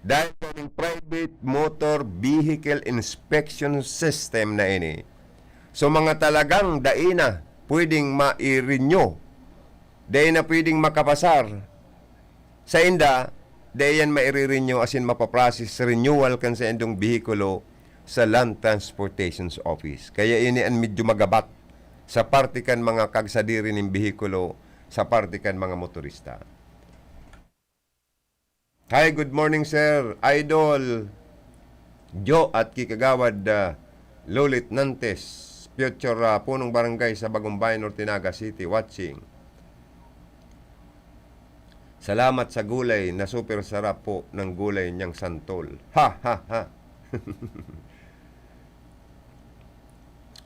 Dahil kaning private motor vehicle inspection system na ini. So, mga talagang dai na pwedeng ma-renew, dai na pwedeng makapasar sa inda, dai yan maire-renew asin mapaprocess renewal kan sa indong behikulo sa Land Transportation's Office. Kaya ini an medyo magabat sa parte kan mga kagsadiri nin behikulo, sa parte kan mga motorista. Hi, good morning, Sir Idol Jo at Kikagawad, ah, Lolit Nantes, future, ah, punong barangay sa Bagumbayan, Norte, Naga City, watching. Salamat sa gulay na super sarap po ng gulay niyang santol. Ha, ha, ha.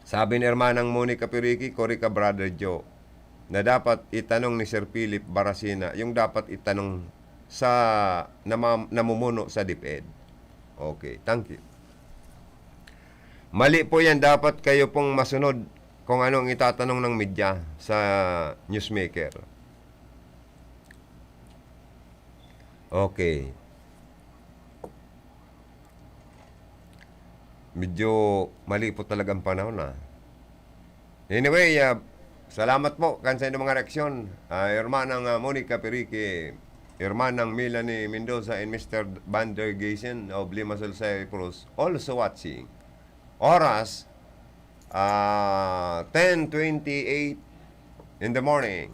Sabi ni Hermanang Monica Piriki, kori ka, Brother Joe, na dapat itanong ni Sir Philip Baracina yung dapat itanong sa nama-, namumuno sa DepEd. Okay, thank you. Mali po yan. Dapat kayo pong masunod kung ano ang itatanong ng media sa newsmaker. Okay. Medyo mali po talaga ang panahon, ah. Anyway, ah, salamat po kan sa inyong mga reaksyon. Ah, Hermanang, ah, Monica Perique, Hermanang Melanie Mendoza, and Mister Van der Geysen of Limassol, Cyprus, also watching. Oras, ah, ten twenty-eight in the morning.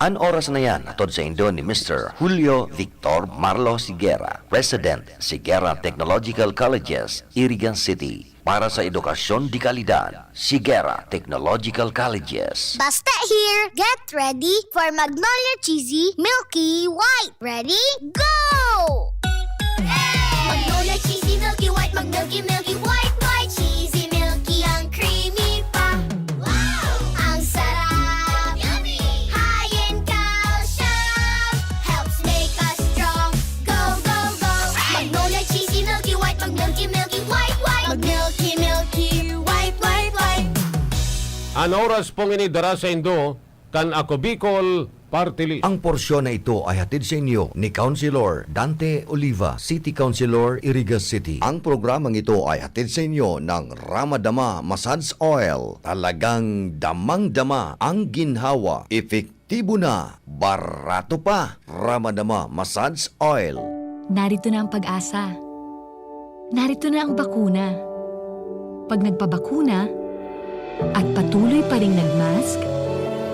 An oras na yan, hatod saindo ni Mister Julio Victor Marlo Siguera, President, Siguera Technological Colleges, Iriga City. Para sa edukasyon de kalidad, Siguera Technological Colleges. Basta here, get ready for Magnolia Cheesy Milky White. Ready? Go! Magnolia Cheesy Milky White, mag-milky, milky, white, white, cheesy, milky, ang creamy pa. Wow! Ang sarap! Yummy! High in calcium, helps make us strong. Go, go, go! Magnolia Cheesy Milky White, mag-milky, milky, white, white, mag-milky, milky, white, white, white. An oras pong ini dara saindo kan Ako Bicol Party List. Ang porsyon na ito ay hatid sa inyo ni Councilor Dante Oliva, City Councilor, Iriga City. Ang programang ito ay hatid sa inyo ng Ramadama Massage Oil. Talagang damang-dama ang ginhawa. Epektibo na, barato pa. Ramadama Massage Oil. Narito na ang pag-asa. Narito na ang bakuna. Pag nagpabakuna at patuloy pa ring nagmask,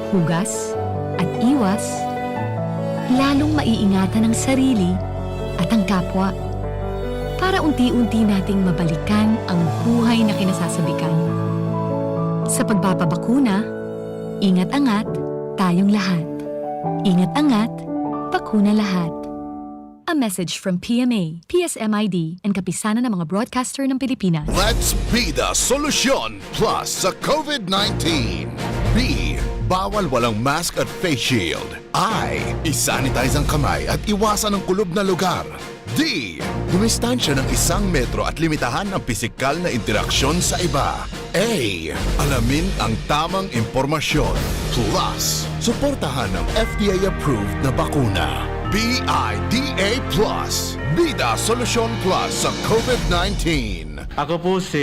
hugas, at iwas, lalong maiingatan ang sarili at ang kapwa para unti-unti nating mabalikan ang buhay na kinasasabikan. Sa pagpapabakuna, ingat-angat tayong lahat. Ingat-angat, bakuna lahat. A message from P M A, P S M I D, and Kapisanan ng mga Broadcaster ng Pilipinas. Let's be the solution plus sa COVID nineteen. B, bawal walang mask at face shield. I, isanitize ang kamay at iwasan ang kulob na lugar. D, dumistansya ng isang metro at limitahan ang pisikal na interaksyon sa iba. A, alamin ang tamang impormasyon. Plus, suportahan ang F D A-approved na bakuna. B I D A plus, Bida Solusyon Plus sa COVID nineteen. Ako po si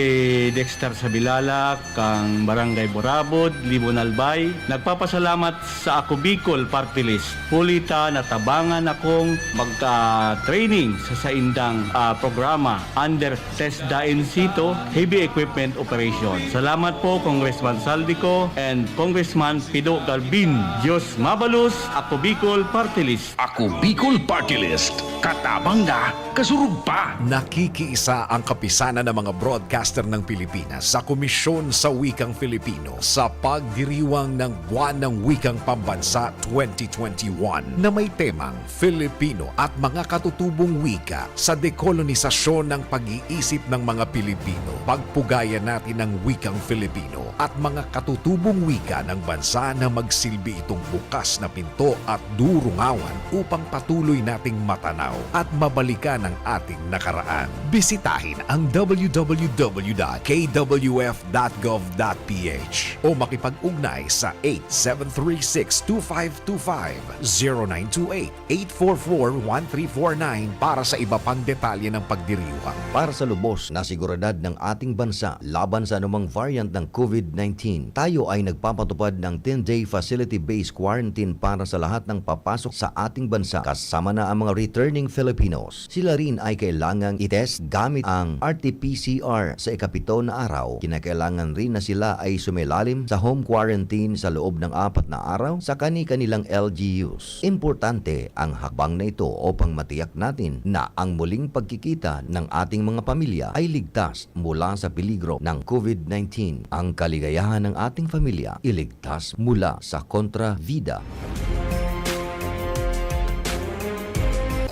Dexter Sabilala, kang Barangay Burabod, Libon, Albay. Nagpapasalamat sa Ako Bicol Party List. Huli ta natabangan akong magka-training sa saindang, ah, programa under TESDA in situ, heavy equipment operation. Salamat po, Congressman Saldico and Congressman Pido Garbin. Diyos mabalos, Ako Bicol Party List. Ako Bicol Party List, katabang na, kasurog pa. Nakikiisa ang Kapisanan ng mga Broadcaster ng Pilipinas sa Komisyon sa Wikang Filipino sa pagdiriwang ng Buwan ng Wikang Pambansa twenty twenty-one na may temang Filipino at mga katutubong wika sa dekolonisasyon ng pag-iisip ng mga Pilipino. Pagpugayan natin ang wikang Filipino at mga katutubong wika ng bansa na magsilbi itong bukas na pinto at durungawan upang patuloy nating matanaw at mabalikan ang ating nakaraan. Bisitahin ang W W W dot K W F dot gov dot P H o makipag-ugnay sa eight seven three six two five two five, zero nine two eight eight four four one three four nine para sa iba pang detalye ng pagdiriwang. Para sa lubos na seguridad ng ating bansa laban sa anumang variant ng COVID nineteen, tayo ay nagpapatupad ng ten-day facility-based quarantine para sa lahat ng papasok sa ating bansa, kasama na ang mga returning Filipinos. Sila rin ay kailangang i-test gamit ang R T P C R sa ikapito na araw. Kinakailangan rin na sila ay sumilalim sa home quarantine sa loob ng apat na araw sa kani-kanilang L G Us. Importante ang hakbang na ito upang matiyak natin na ang muling pagkikita ng ating mga pamilya ay ligtas mula sa peligro ng COVID nineteen. Ang kaligayahan ng ating pamilya iligtas mula sa kontrabida.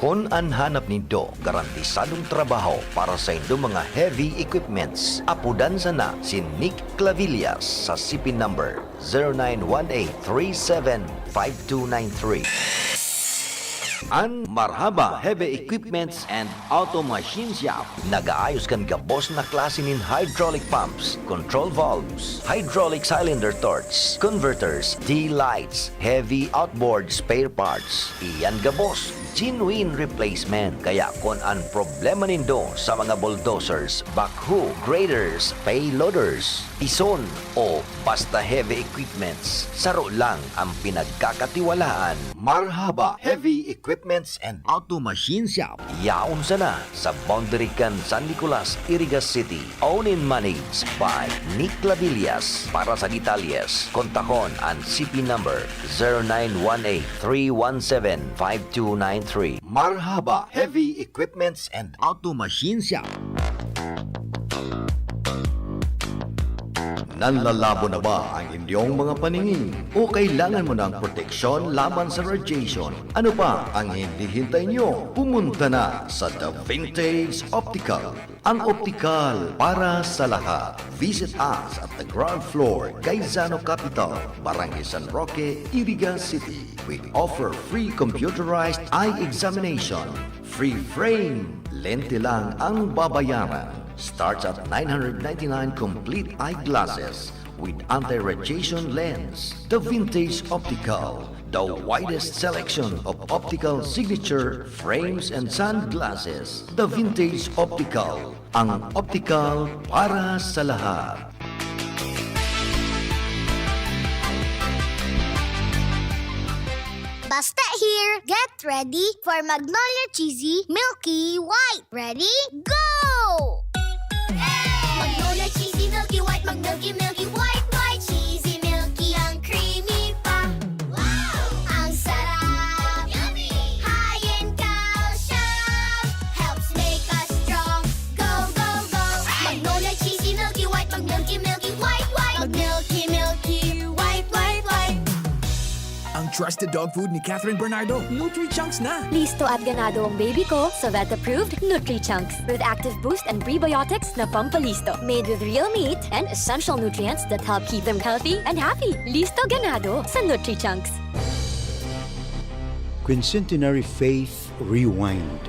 Kun an hanap nindo garantisadong trabaho para saindo mga heavy equipments, apodan sana si Nick Clavillas sa C P number zero nine one eight three seven five two nine three. An Marhaba Heavy Equipments and Auto Machine Shop nagaayos kan gabos na klase nin hydraulic pumps, control valves, hydraulic cylinder torch, converters, D-lights, heavy outboard spare parts. Iyan gabos, genuine replacement. Kaya kun an problema nindo sa mga bulldozers, backhoe, graders, payloaders, pison, o basta heavy equipments, saro lang ang pinagkakatiwalaan. Marhaba Heavy Equipments and Auto Machine Shop. Yaon sana sa boundary kan San Nicolas, Iriga City. Owned and managed by Nick Labillas. Para sa detalyes, kontakon an C P number zero nine one eight, three one seven, five two nine three. Marhaba Heavy Equipments and Auto Machine Shop. Nanlalabo na ba ang inyong mga paningin? O kailangan mo ng proteksyon laban sa radiation? Ano pa ang hinihintay nyo? Pumunta na sa The Vintage Optical, ang optikal para sa lahat. Visit us at the ground floor, Gaisano Capital, Barangay San Roque, Iriga City. We offer free computerized eye examination. Free frame, lente lang ang babayaran. Starts at nine hundred ninety-nine complete eyeglasses with anti-radiation lens. The Vintage Optical, the widest selection of optical signature frames and sunglasses. The Vintage Optical, ang optical para sa lahat. Basta here, get ready for Magnolia Cheesy Milky White. Ready? Go! Magnolia Cheesy Milky White, mag-milky, milky, white, white, cheesy, milky, ang creamy pa. Wow! Ang sarap! Yummy! High in calcium! Helps make us strong. Go, go, go! Magnolia Cheesy Milky White, mag-milky, milky, white, white. Mag-milky, milky, white, white, white. Ang trusted dog food ni Catherine Bernardo, Nutri-Chunks na! Listo at ganado ang baby ko sa vet-approved Nutri-Chunks with active boost and prebiotics na pampalisto. Made with real meat and essential nutrients that help keep them healthy and happy. Listo ganado sa Nutri-Chunks. Quincentenary Faith Rewind.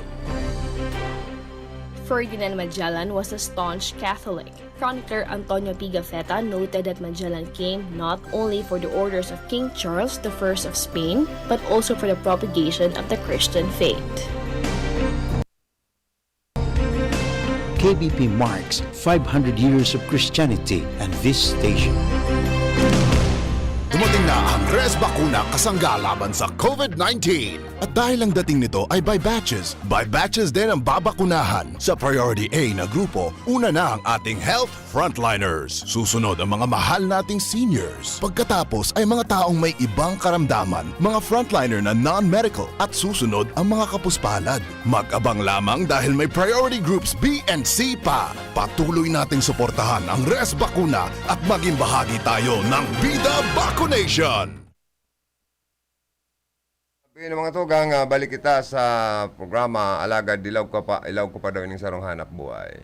Ferdinand Magellan was a staunch Catholic. Chronicler Antonio Pigafetta noted that Magellan came not only for the orders of King Charles the First of Spain, but also for the propagation of the Christian faith. K B P marks five hundred years of Christianity and this station. Dumating na ang Res Bakuna kasangga laban sa COVID nineteen. At dahil ang dating nito ay by batches, by batches din ang babakunahan. Sa Priority A na grupo, una na ang ating health frontliners. Susunod ang mga mahal nating seniors. Pagkatapos ay mga taong may ibang karamdaman, mga frontliner na non-medical, at susunod ang mga kapuspalad. Mag-abang lamang dahil may priority groups B and C pa. Patuloy nating suportahan ang Res Bakuna at maging bahagi tayo ng Bida Vacunation! Sabi ng mga tugang, ah, balik kita sa programa, alagad dilaw ka pa, ilaw ko pa daw ining sarong hanap buhay.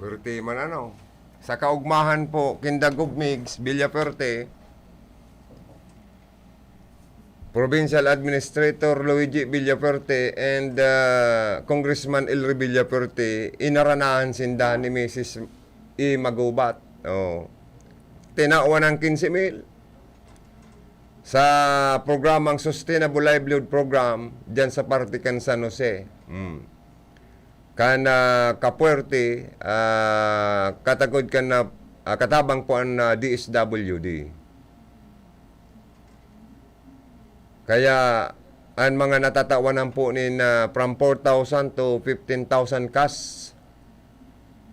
Pwerte man ano. Sa kaugmahan po, Kindag of Migs, Villafuerte, Provincial Administrator Luigi Villafuerte and, ah, Congressman Elry Villafuerte, inaranahan sinda ni Misis E. Magubat. Oh. Tinawan ang quince mil. sa programang Sustainable Livelihood Program, diyan sa parte kan San Jose. Mm. Kan, ah, Capuerte, ah, katagod kan, ah, ah, katabang po an, ah, D S W D. Kaya, an mga natatawanan po nin, ah, from four thousand to fifteen thousand cash,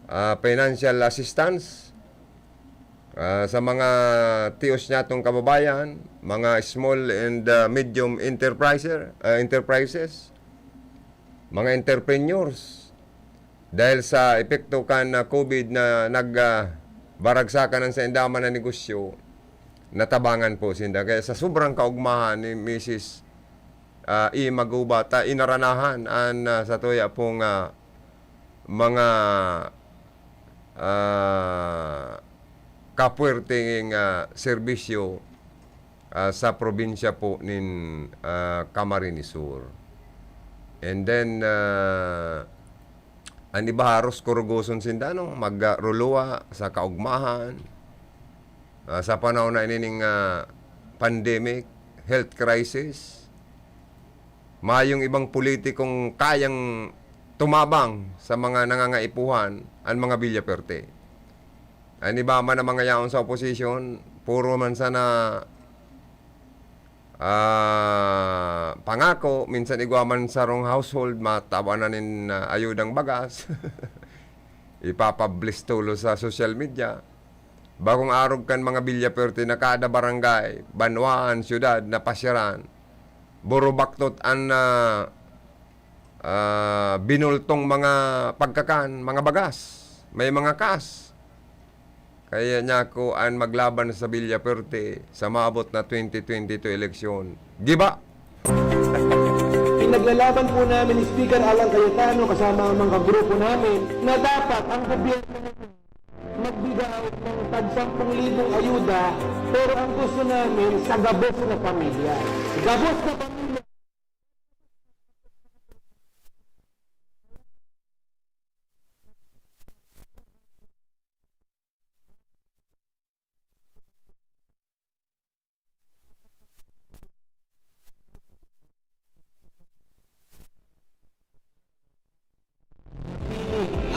ah, financial assistance, ah, sa mga tios nyatong kababayan, mga small and, ah, medium enterpriser, ah, enterprises, mga entrepreneurs. Dahil sa epekto kan, ah, COVID na nag, ah, baragsakan an sainda man na negosyo, natabangan po sinda. Kaya sa sobrang kaugmahan ni Misis, ah, E. Magubat, ah, inaranahan an, ah, satuya pong, ah, mga, ah, kapuwerteng, ah, serbisyo, ah, sa probinsya po nin, ah, Camarines Sur. And then, ah, an iba haros kurugoson sinda, no? Mag, ah, ruluwa sa kaugmahan. Ah, sa panahon na ini ning, ah, pandemic, health crisis, mayong ibang politikong kayang tumabang sa mga nangangaipuhan, an mga Villaperte. An iba man na mga yaon sa oposisyon, puro man sana, ah, pangako, minsan igwa man sarong household, matawan na nin, ah, ayudang bagas. Ipapablistulo sa social media. Bakong arog kan mga Villaperte na kada barangay, banwaan, syudad, napasyaran. Burubaktot an, ah, ah, binultong mga pagkakan, mga bagas, may mga kas. Kaya niya ako an maglaban sa Villaperte sa maabot na twenty twenty-two eleksyon. Giba! Pinaglalaban po namin ni Speaker Alan Cayetano kasama ang mga grupo namin na dapat ang gobyerno magbigay ng tag sampung libong ayuda, pero ang gusto namin sa gabos na pamilya. Gabos na pamilya.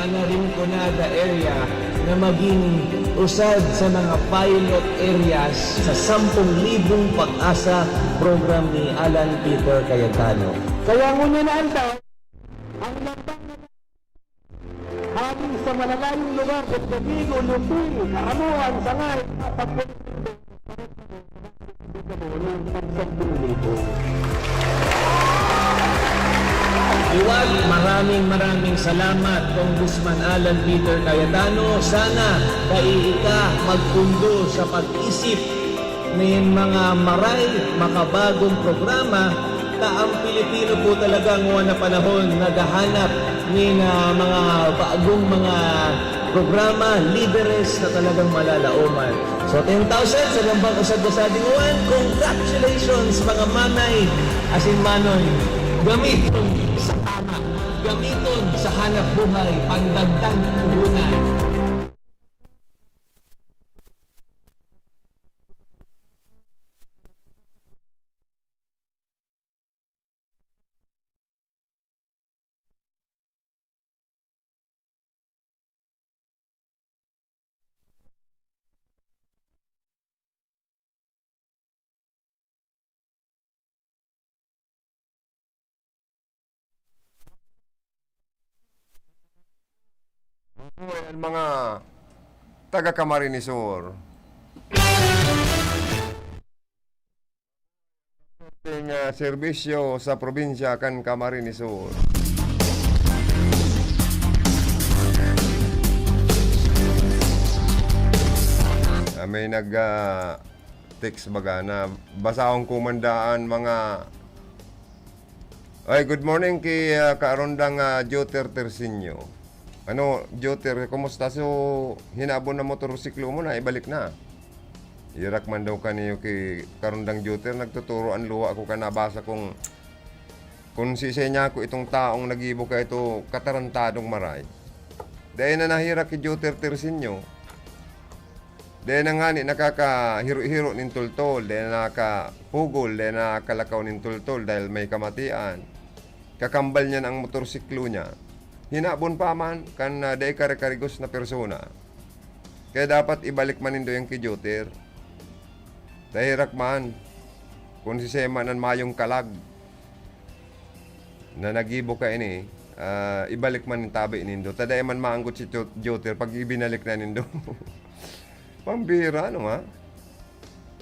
Ang Rinconada area na maging usad sa mga pilot areas sa sampung libong Pag-asa program ni Alan Peter Cayetano. Kaya ngunyan na ang tao, ang lambang na hali sa malalayong lugar, San Diego, Lupili, Caramoan, Sangay, at Liwat, maraming, maraming salamat, Congressman Alan Peter Cayetano. Sana dai ika magpundo sa pag-isip nin mga maray, makabagong programa, ta ang Pilipino po talaga ngona panahon naghahanap nin, ah, mga bagong mga programa, lideres na talagang malalaoman. So, ten thousand sa lambang usag na sa dingoan, congratulations, mga manay asin manoy. Gamiton sa tama, gamiton sa hanap buhay, pandagdag puhunan. Mabuhay ang mga taga Camarines Sur. Ating, ah, serbisyo sa probinsya kan Camarines Sur. Ah, may nag, ah, text baga na basahon ko man daan mga Ay, good morning ki, ah, Kaarondang, ah, Joter Tersinio. Ano, Joter, kumusta? So, hinabon na motorsiklo mo na, ibalik na. Irak man daw kaniyo ki Kaarondang Joter, nagtuturo an luha ko kan nabasa kong, kun sisay niya ako itong taong nagibo ka ito, katarantadong maray. Dai na nahirak ki Joter Tersinio. Dai na ngani nakakahiro-hiro nin tultol, dai na nakapugol, dai na nakakalakaw nin tultol dahil may kamatian. Kakambal niya na ang motorsiklo niya. Hinabon pa man kan, ah, dai kare-karigos na persona. Kaya dapat ibalik man nindo yan ki Joter. Dai herak man, kun sisema nan mayong kalag na naggibo kaini, ah, ibalik man nin tabi nindo. Ta dai man maanggot si Jo-, Joter pag ibinalik na nindo. Pambira, ano nga?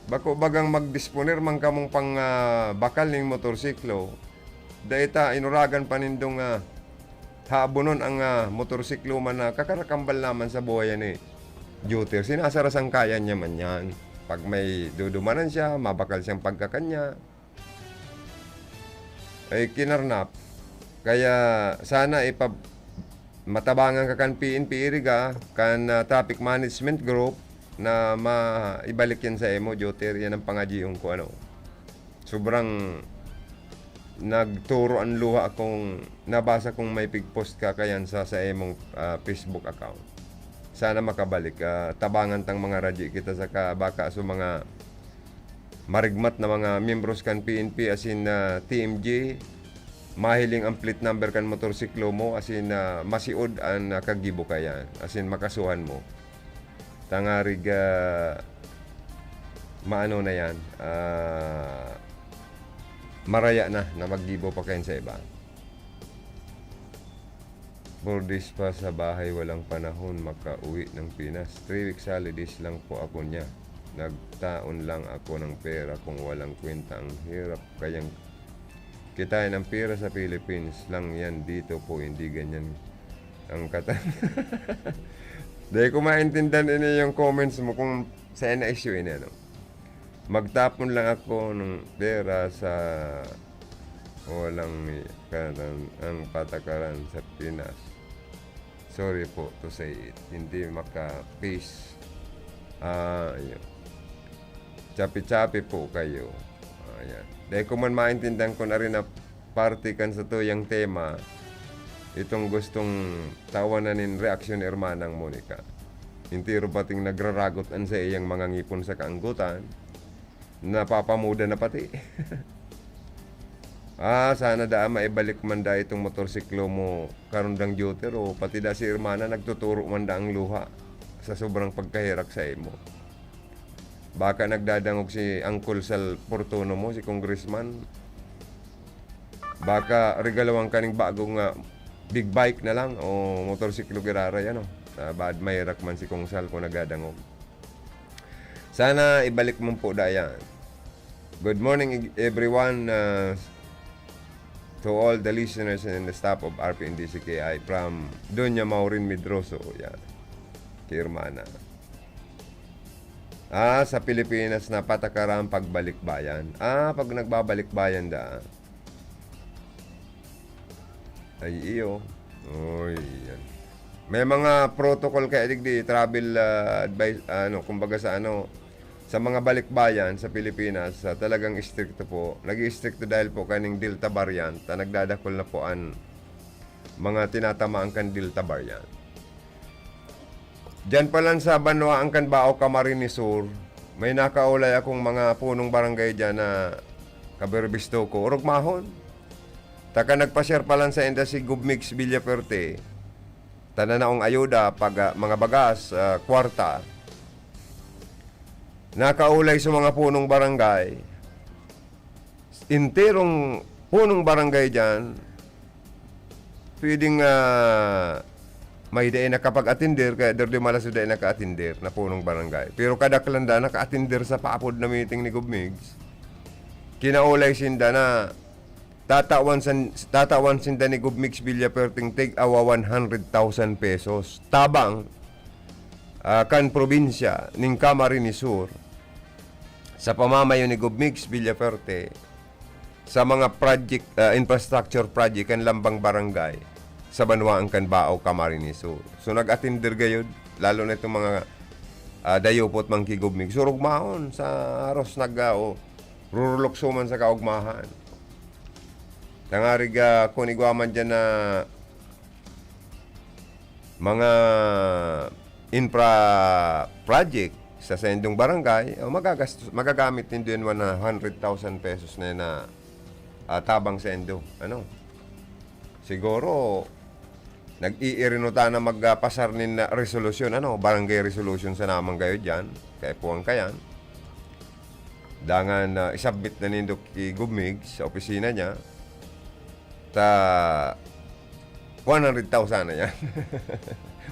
Bako bagang magdisponer man kamong pang, ah, bakal ning motorsiklo. Dai ta inuragan pa nindong, ah, habonon ang, ah, motorsiklo man na kakarakambal naman sa buhay ni Joter. Sinasarasangkayan niya man yan. Pag may dudumanan siya, mabakal siyang pagkakan niya. Ay, kinarnap. Kaya sana ipab-, matabangan ka kan P N P Iriga, kan, ah, Traffic Management Group na maibalik yan sa imo, Joter. Yan ang pangadyion ko, ano. Sobrang nagturo ang luha kung nabasa kong may pigpost ka kayan sa, sa imong, ah, Facebook account. Sana makabalik. Ah, tabangan tang mga radyi kita saka baka sa mga marigmat na mga miyembros kan P N P asin, ah, T M G, mahiling ang plate number kan motorsiklo mo asin, ah, masiod an, ah, kagibo kayan asin makasuhan mo. Tangarig, ah, maano na yan, ah, maraya na na maggibo pa kayan sa iba. Four days pa sa bahay, walang panahon makauwi ng Pinas. Three weeks holidays lang po ako niya. Nagtaon lang ako ng pera kung walang kwenta, ang hirap kayang kitain ang pera sa Philippines lang yan. Dito po, hindi ganyan ang kata-, Dai ko maintindihan ini yung comments mo kung sa N S U ini, ano. Magtapon lang ako ng pera sa walang katan-, ang patakaran sa Pinas. Sorry po to say it. Hindi maka-peace. Ah, ayun. Chapi-chapi po kayo. Ayan. Dai ko man maintindihan kung ari na parte kan satuyang tema, itong gustong tawanan nin reaksyon ni Hermanang Monica. Entero pating nagraragot an saiyang mga ngipon sa kaanggotan, napapamuda na pati. Ah, sana daa maibalik man daa itong motorsiklo mo, karundang Joter, o pati daa si Hermana nagtuturo man daang luha sa sobrang pagkaherak sa imo. Baka nagdadangog si Uncle Sal Fortuno mo, si Congressman. Baka regalohan ka ning bagong, ah, big bike na lang o motorsiklo giraray, ano. Ah, bad maherak man si Kong Sal kung nagdadangog. Sana ibalik mo po daa yan. Good morning, ig-, everyone, ah, to all the listeners and the staff of R P N D C K I from Doña Maureen Medroso, yan. Kay Hermana. Ah, sa Pilipinas na patakaran pagbalikbayan. Ah, pag nagbabalikbayan da. Ay, iyo. Oy, yan. May mga protocol kaya digdi, travel, ah, advice, ano, kumbaga sa ano, sa mga balikbayan sa Pilipinas, ah, talagang istrikto po. Nag-iistrikto dahil po kaning Delta variant, ah, nagdadakul na po an mga tinatamaan kan Delta variant. Diyan pa lang sa banwaan kan Bao, Camarines Sur, may nakaulay akong mga punong barangay diyan na kaberbisto ko, orog mahon. Taka nagpa-share pa lang sa inda si Gov Migs Villafuerte, ta nanaong ayuda, pag, ah, mga bagas, ah, kwarta. Nakaulay sa mga punong barangay. Enterong punong barangay diyan, pwedeng, ah, may dai nakapag-atender, kaya dai malas dai naka-atender na punong barangay. Pero kadaklan da naka-atender sa paapod na meeting ni Gov Migs. Kinaulay sinda na tatawan san-, tatawan sinda ni Gov Migs Villafuerte tig awa one hundred thousand pesos. Tabang, ah, kan probinsya ning Camarines Sur, sa pamamayo ni Gov Migs Villafuerte, sa mga project, ah, infrastructure project kan lambang barangay sa banwaan kan Bao, Camarines Sur. So, nag-atender gayod, lalo na itong mga, ah, dayupot man ki Gov Migs. So, rugmaon sa aros nag, ah, o, rurulukso man sa kaugmahan. Tangarig, ah, kun igwa man dyan na mga infra project, sa saindong barangay, o magagastos, magagamit nindo yan one hundred thousand pesos na yan na, ah, tabang saindo. Ano? Siguro, nag-iirino ta na magpasar nin, ah, resolusyon, ano? Barangay resolution sa namang gayo dyan. Kaya puwang ka yan. Dangan, ah, isubmit na nindo ki Gov Migs sa opisina niya. Ta one hundred thousand na yan.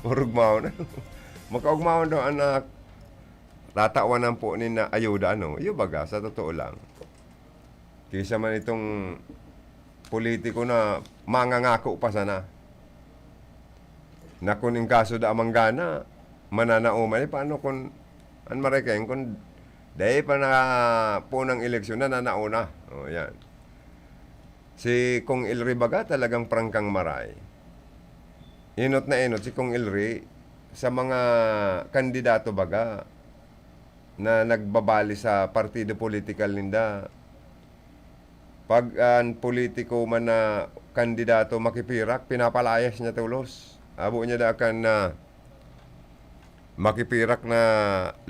Urugmaon na. Makaugmaon daw, anak. Tatawan po ni na ayuda, ano? Iyo baga, sa totoo lang. Kaysa man itong politiko na mangangako pa sana. Na kun in kaso da manggana, mananao man. Eh, paano kun, an maray kayan, kun dai pa na punang eleksyon, nananao na. O, yan. Si Kong Elry baga talagang prangkang maray. Enot na enot si Kong Elry sa mga kandidato baga na nagbabali sa partido politikal ninda. Pag an politiko man na kandidato makipirak, pinapalayas niya tolos. Abo niya da kan, ah, makipirak na,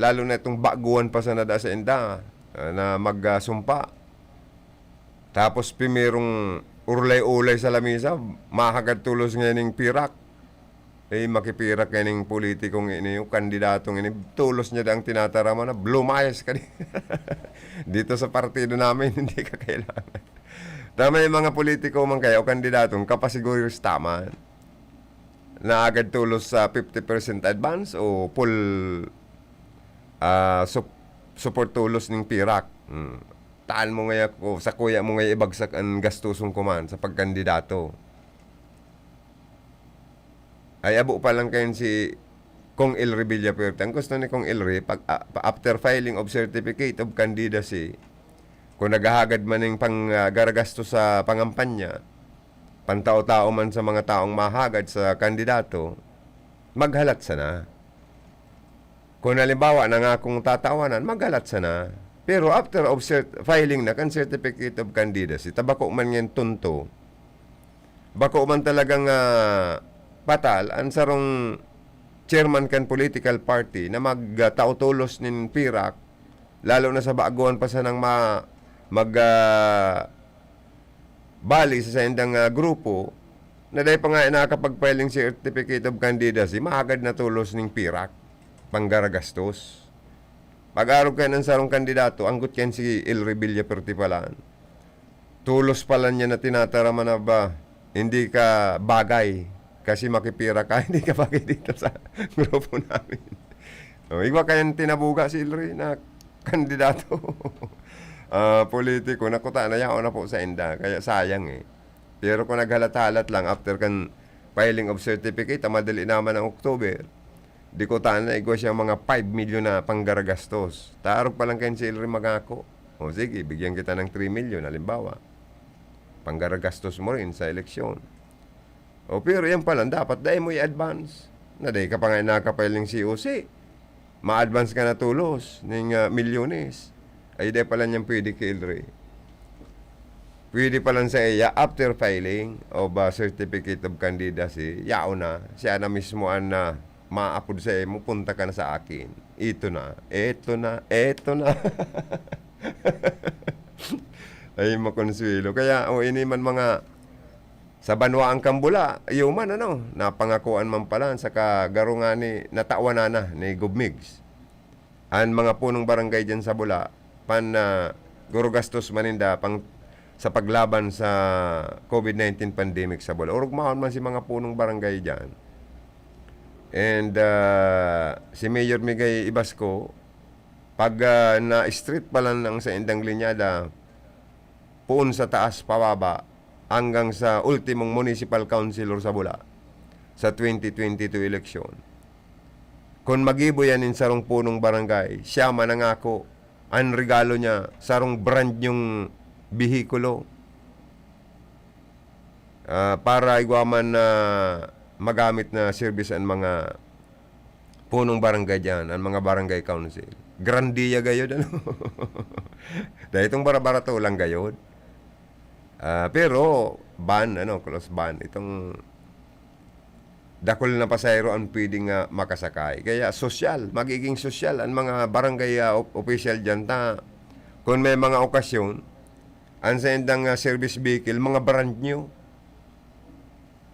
lalo na itong baguhan pa sana da sainda, ah, na magsumpa. Tapos primerong urlay-ulay sa lamesa, mahagad tolos nganing pirak. Eh, makipirak nganing politikong ini, yung kandidatong ini, tolos niya da ang tinataraman na, "Lumayas ka di-, dito sa partido namin, hindi ka kailangan." Tama yung mga politiko man kaya o kandidatong kapasiguristaan man na agad tolos sa fifty percent advance o full, ah, sup-, support tolos ning pirak. Hmm. Taan mo ngaya ko, sa kuya mo ngaya ibagsak an gastosong kuman sa pagkandidato. Ay, abo pa lang kayan si Kong Elry Villafuerte. Ang gusto ni Kong Elry, pag, ah, pa-, after filing of certificate of candidacy, kung naghahagad man ning pang, ah, garagastos sa pangampanya, pantao-tao man sa mga taong mahagad sa kandidato, maghalat sana. Kung halimbawa, nangakong tatawanan, maghalat sana. Pero after of cert-, filing na kan certificate of candidacy, ta bako man ngayan tunto, bako man talagang, ah, patal, ang sarong chairman kan political party na magtao tolos nin pirak, lalo na sa baguhan pa sanang ma-, mag, ah, bali sa saindang, ah, grupo, na dai pa nga nakakapag-filing certificate of candidacy, mahagad na tolos ning pirak, panggaragastos. Pag-arog kayan ang sarong kandidato, anggot kayan si Elry Villafuerte palan. Tolos palan niya na tinataraman na ba, hindi ka bagay. Kasi makipirak ka, hindi ka bagay dito sa grupo namin. O, igwa kayan tinabuga si Elry na kandidato. Ah, politiko, naku ta, na yaon na po sainda. Kaya sayang eh. Pero kung naghalat-halat lang after kan filing of certificate, ah, madali naman ang October. Di ko ta na igwa siyang mga five milyon na panggaragastos. Ta arog pa lang kayan si Elry magako. O sige, bigyan kita ng three milyon, halimbawa. Panggaragastos mo rin sa eleksyon. O, pero yan palan, dapat dai mo i-advance. Na dai ka pa nga nakapile ning C O C. Ma-advance ka na tolos ning, ah, milyones. Ay, dai palan yan pwede ki Elry. Pwede palan sa iya, after filing of, ah, certificate of candidacy, yaon na. Siya na mismo an, ah, maapod sa imo, "Punta ka na sa akin." Ito na, eto na, eto na. Ay, makonsuelo. Kaya, o, ini man mga sa banwaan kan Bula, iyo man, ano, napangakoan man palan, saka garo ngani natawan na ni Gov Migs. An mga punong barangay diyan sa Bula, pan, ah, garo gastos man ninda pang, sa paglaban sa COVID nineteen pandemic sa Bula. Orog mahon man si mga punong barangay diyan. And, ah, si Mayor Migay Ibasco, pag, ah, na-street palan ang saindang linyada, poon sa taas pababa, hanggang sa ultimong municipal councilor sa Bula sa twenty twenty-two election. Kun magibo yan nin sarong punong barangay, siya manangako, an regalo niya, sarong brand niyong behikulo. Ah, para igwa man na magamit na serbisyo an mga punong barangay diyan, an mga barangay council. Grandiya gayod, ano? Dahil itong barabarato lang gayod. Ah, pero ban, ano, close ban. Itong dakul na pasahero ang pwedeng, ah, makasakay. Kaya sosyal, magiging sosyal ang mga barangay, ah, op-, official diyan ta. Kung may mga okasyon, ang saindang, ah, service vehicle, mga brand new.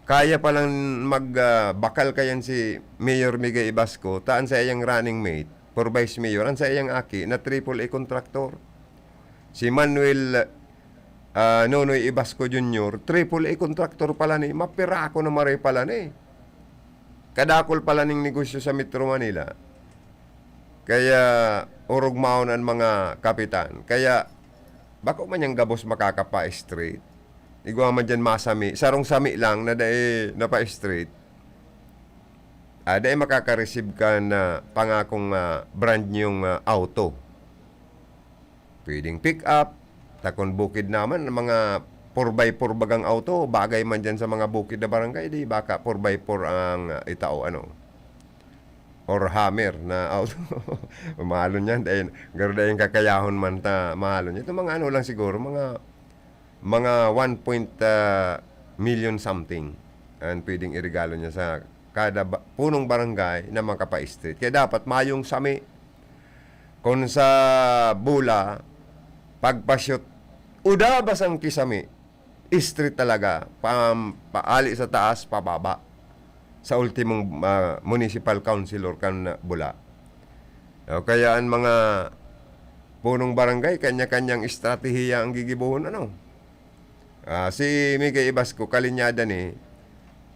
Kaya palang mag, ah, bakal kayan si Mayor Migay Ibasco, ta ang saiyang running mate for vice mayor, ang saiyang aki na triple A contractor. Si Manuel, ah, Nonoy Ibasco Junior, triple A contractor pala ni, mapirako na maray pala ni. Kadakul pala ning negosyo sa Metro Manila. Kaya orog maon an mga kapitan. Kaya bako man niyang gabos makakapa-straight. Igwa man diyan masami, sarong sami lang na dai napa-straight. Ah, dai makaka-receive kan pangakong, ah, brand new, ah, auto. Pwedeng pick up, ta kun bukid naman, mga four by four bagang auto, bagay man diyan sa mga bukid na barangay, di baka four by four ang, ah, itao, ano, or Hummer na auto. Mahalon yan, dahil garo dahil kakayahon man ta, mahalon. Itong mga ano lang siguro, mga, mga one point, ah, million something ang pwedeng iregalo niya sa kada ba-, punong barangay na makapa-street. Kaya dapat mayong sami. Kun sa bola, pagpa-shoot, udabas ang kisami. Street talaga. Pa-, paali sa taas, pababa. Sa ultimong, ah, municipal councilor kan bola. O kaya ang mga punong barangay, kanya-kanyang estratehiya ang gigibohon, ano? Ah, si Migay Ibasco, kalinyada ni,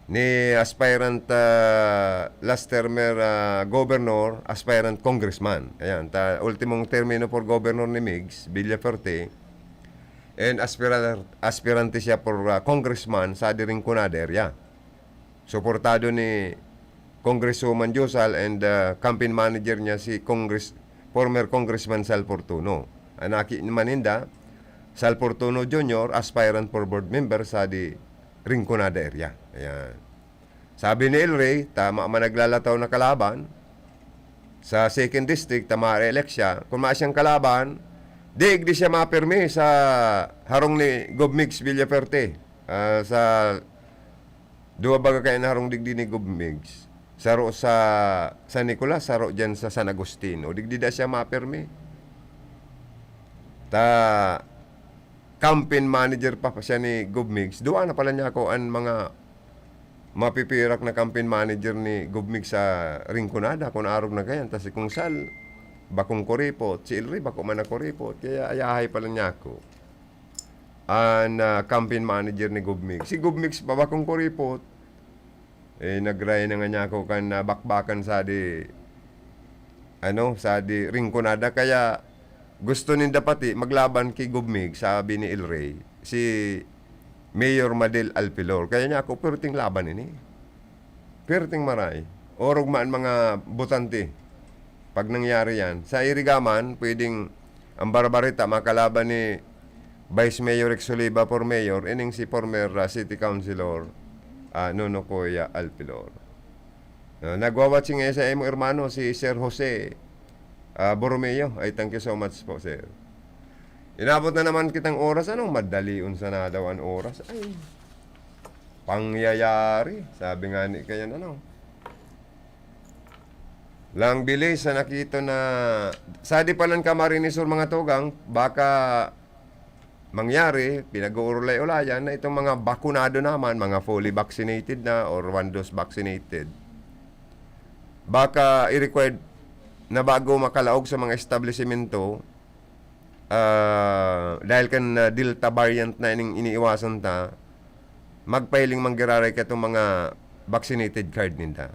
ni aspirant, ah, last termer, ah, governor, aspirant congressman. Ayan, ta, ultimong termino for governor ni Migs Villafuerte, and aspira-, aspirante siya for, ah, congressman sa Rinconada area. Suportado ni Congresswoman Diosal and, ah, campaign manager niya si Congress-, former Congressman Sal Fortuno. Ang aki naman ninda, Sal Fortuno Junior, aspirant for board member sa di Rinconada area. Ayan. Sabi ni El Rey, tama man naglalataw na kalaban sa second district, tama re-elect siya. Kung maas siyang kalaban, digdi siya mapirmi sa harong ni Gov Migs Villafuerte, ah, sa duwa baga kayo na harong digdi ni Gov Migs. Saro sa San Nicolas, saro dyan sa San Agustin. O digdi da siya mapirmi. Ta, campaign manager pa siya ni Gov Migs. Duwa na pala niya ako ang mga mapipirak na campaign manager ni Gov Migs sa Rinconada, kung arog na gayan. Tas si Kung Sal, bakong kuripot. Si El Rey, bako man na kuripot. Kaya ayahay pala niya ako. An, ah, campaign manager ni Gov Migs. Si Gov Migs pa, bakong kuripot. Eh, nagray na nga niya ako kan, ah, bakbakan sa di, ano, sa di Rinconada. Kaya gusto ninda pati maglaban ki Gov Migs, sabi ni El Rey, si Mayor Madel Alpilor. Kaya niya ako, perting laban ini. Perting maray. Orog man mga botante. Pag nangyari yan, sa Irigaman, pwedeng ang Barbarita makalaban ni Vice Mayor Rex Oliva for mayor, ining si former, ah, city councilor, ah, Nono Kuya Alpilor. Ah, nagwawatching ngayon sa imo hermano, si Sir Jose, ah, Borromeo. Ay, thank you so much po, sir. Inabot na naman kitang oras. Anong madalion sana daw ang oras? Ay, pangyayari. Sabi nga ni kayan, ano? Lang bilis sa nakito na, sa di palan Camarines Sur, mga tugang, baka mangyari, pinag-uurulay-ulayan na itong mga bakunado naman, mga fully vaccinated na or one dose vaccinated, baka i-required na bago makalaog sa mga establisimento, ah, dahil kan, ah, Delta variant na ining iniiwasan ta, magpahiling manggiraray ka itong mga vaccinated card ninda.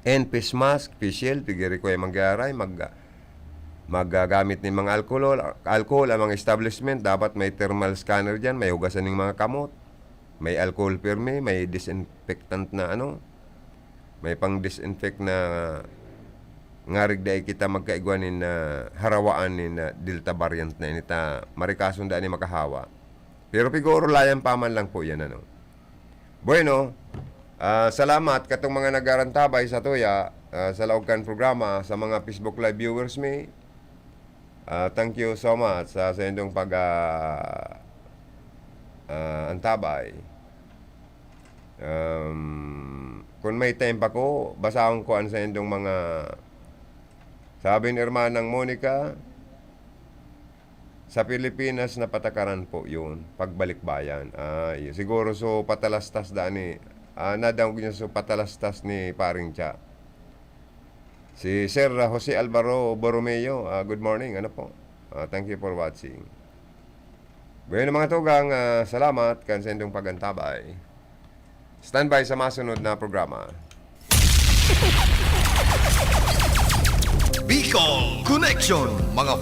And face mask, face shield, pigiri ko yung manggiraray, mag, magagamit ng mga alcohol, alcohol ang mga establishment, dapat may thermal scanner dyan, may hugasan ng mga kamot, may alcohol pirmi, may disinfectant na ano, may pang-disinfect na ngarig dai kita magkaigwa nin, ah, harawaan nin, ah, Delta variant na ini ta marikason dai ni makahawa. Pero piguro layan pa man lang po yan, ano. Bueno, ah, salamat katong mga nagarantabay sa tuya, ah, sa laog kan programa, sa mga Facebook Live viewers mi. Ah, thank you so much sa, sa indong pag, ah, ah, antabay. Um, Kung may time pa ko, basahon ko an saindong mga, sabi ni Hermanang Monica, sa Pilipinas, napatakaran po yun, pagbalikbayan. Ah, y- siguro so patalastas da ni, ah, nadangog niya so patalastas ni Paring Cha. Si Sir Jose Alvaro Borromeo, ah, good morning. Ano po? Ah, thank you for watching. Bueno, mga tugang, ah, salamat kan saindong pagantabay. Standby sa masunod na programa. Bicol Connection, mga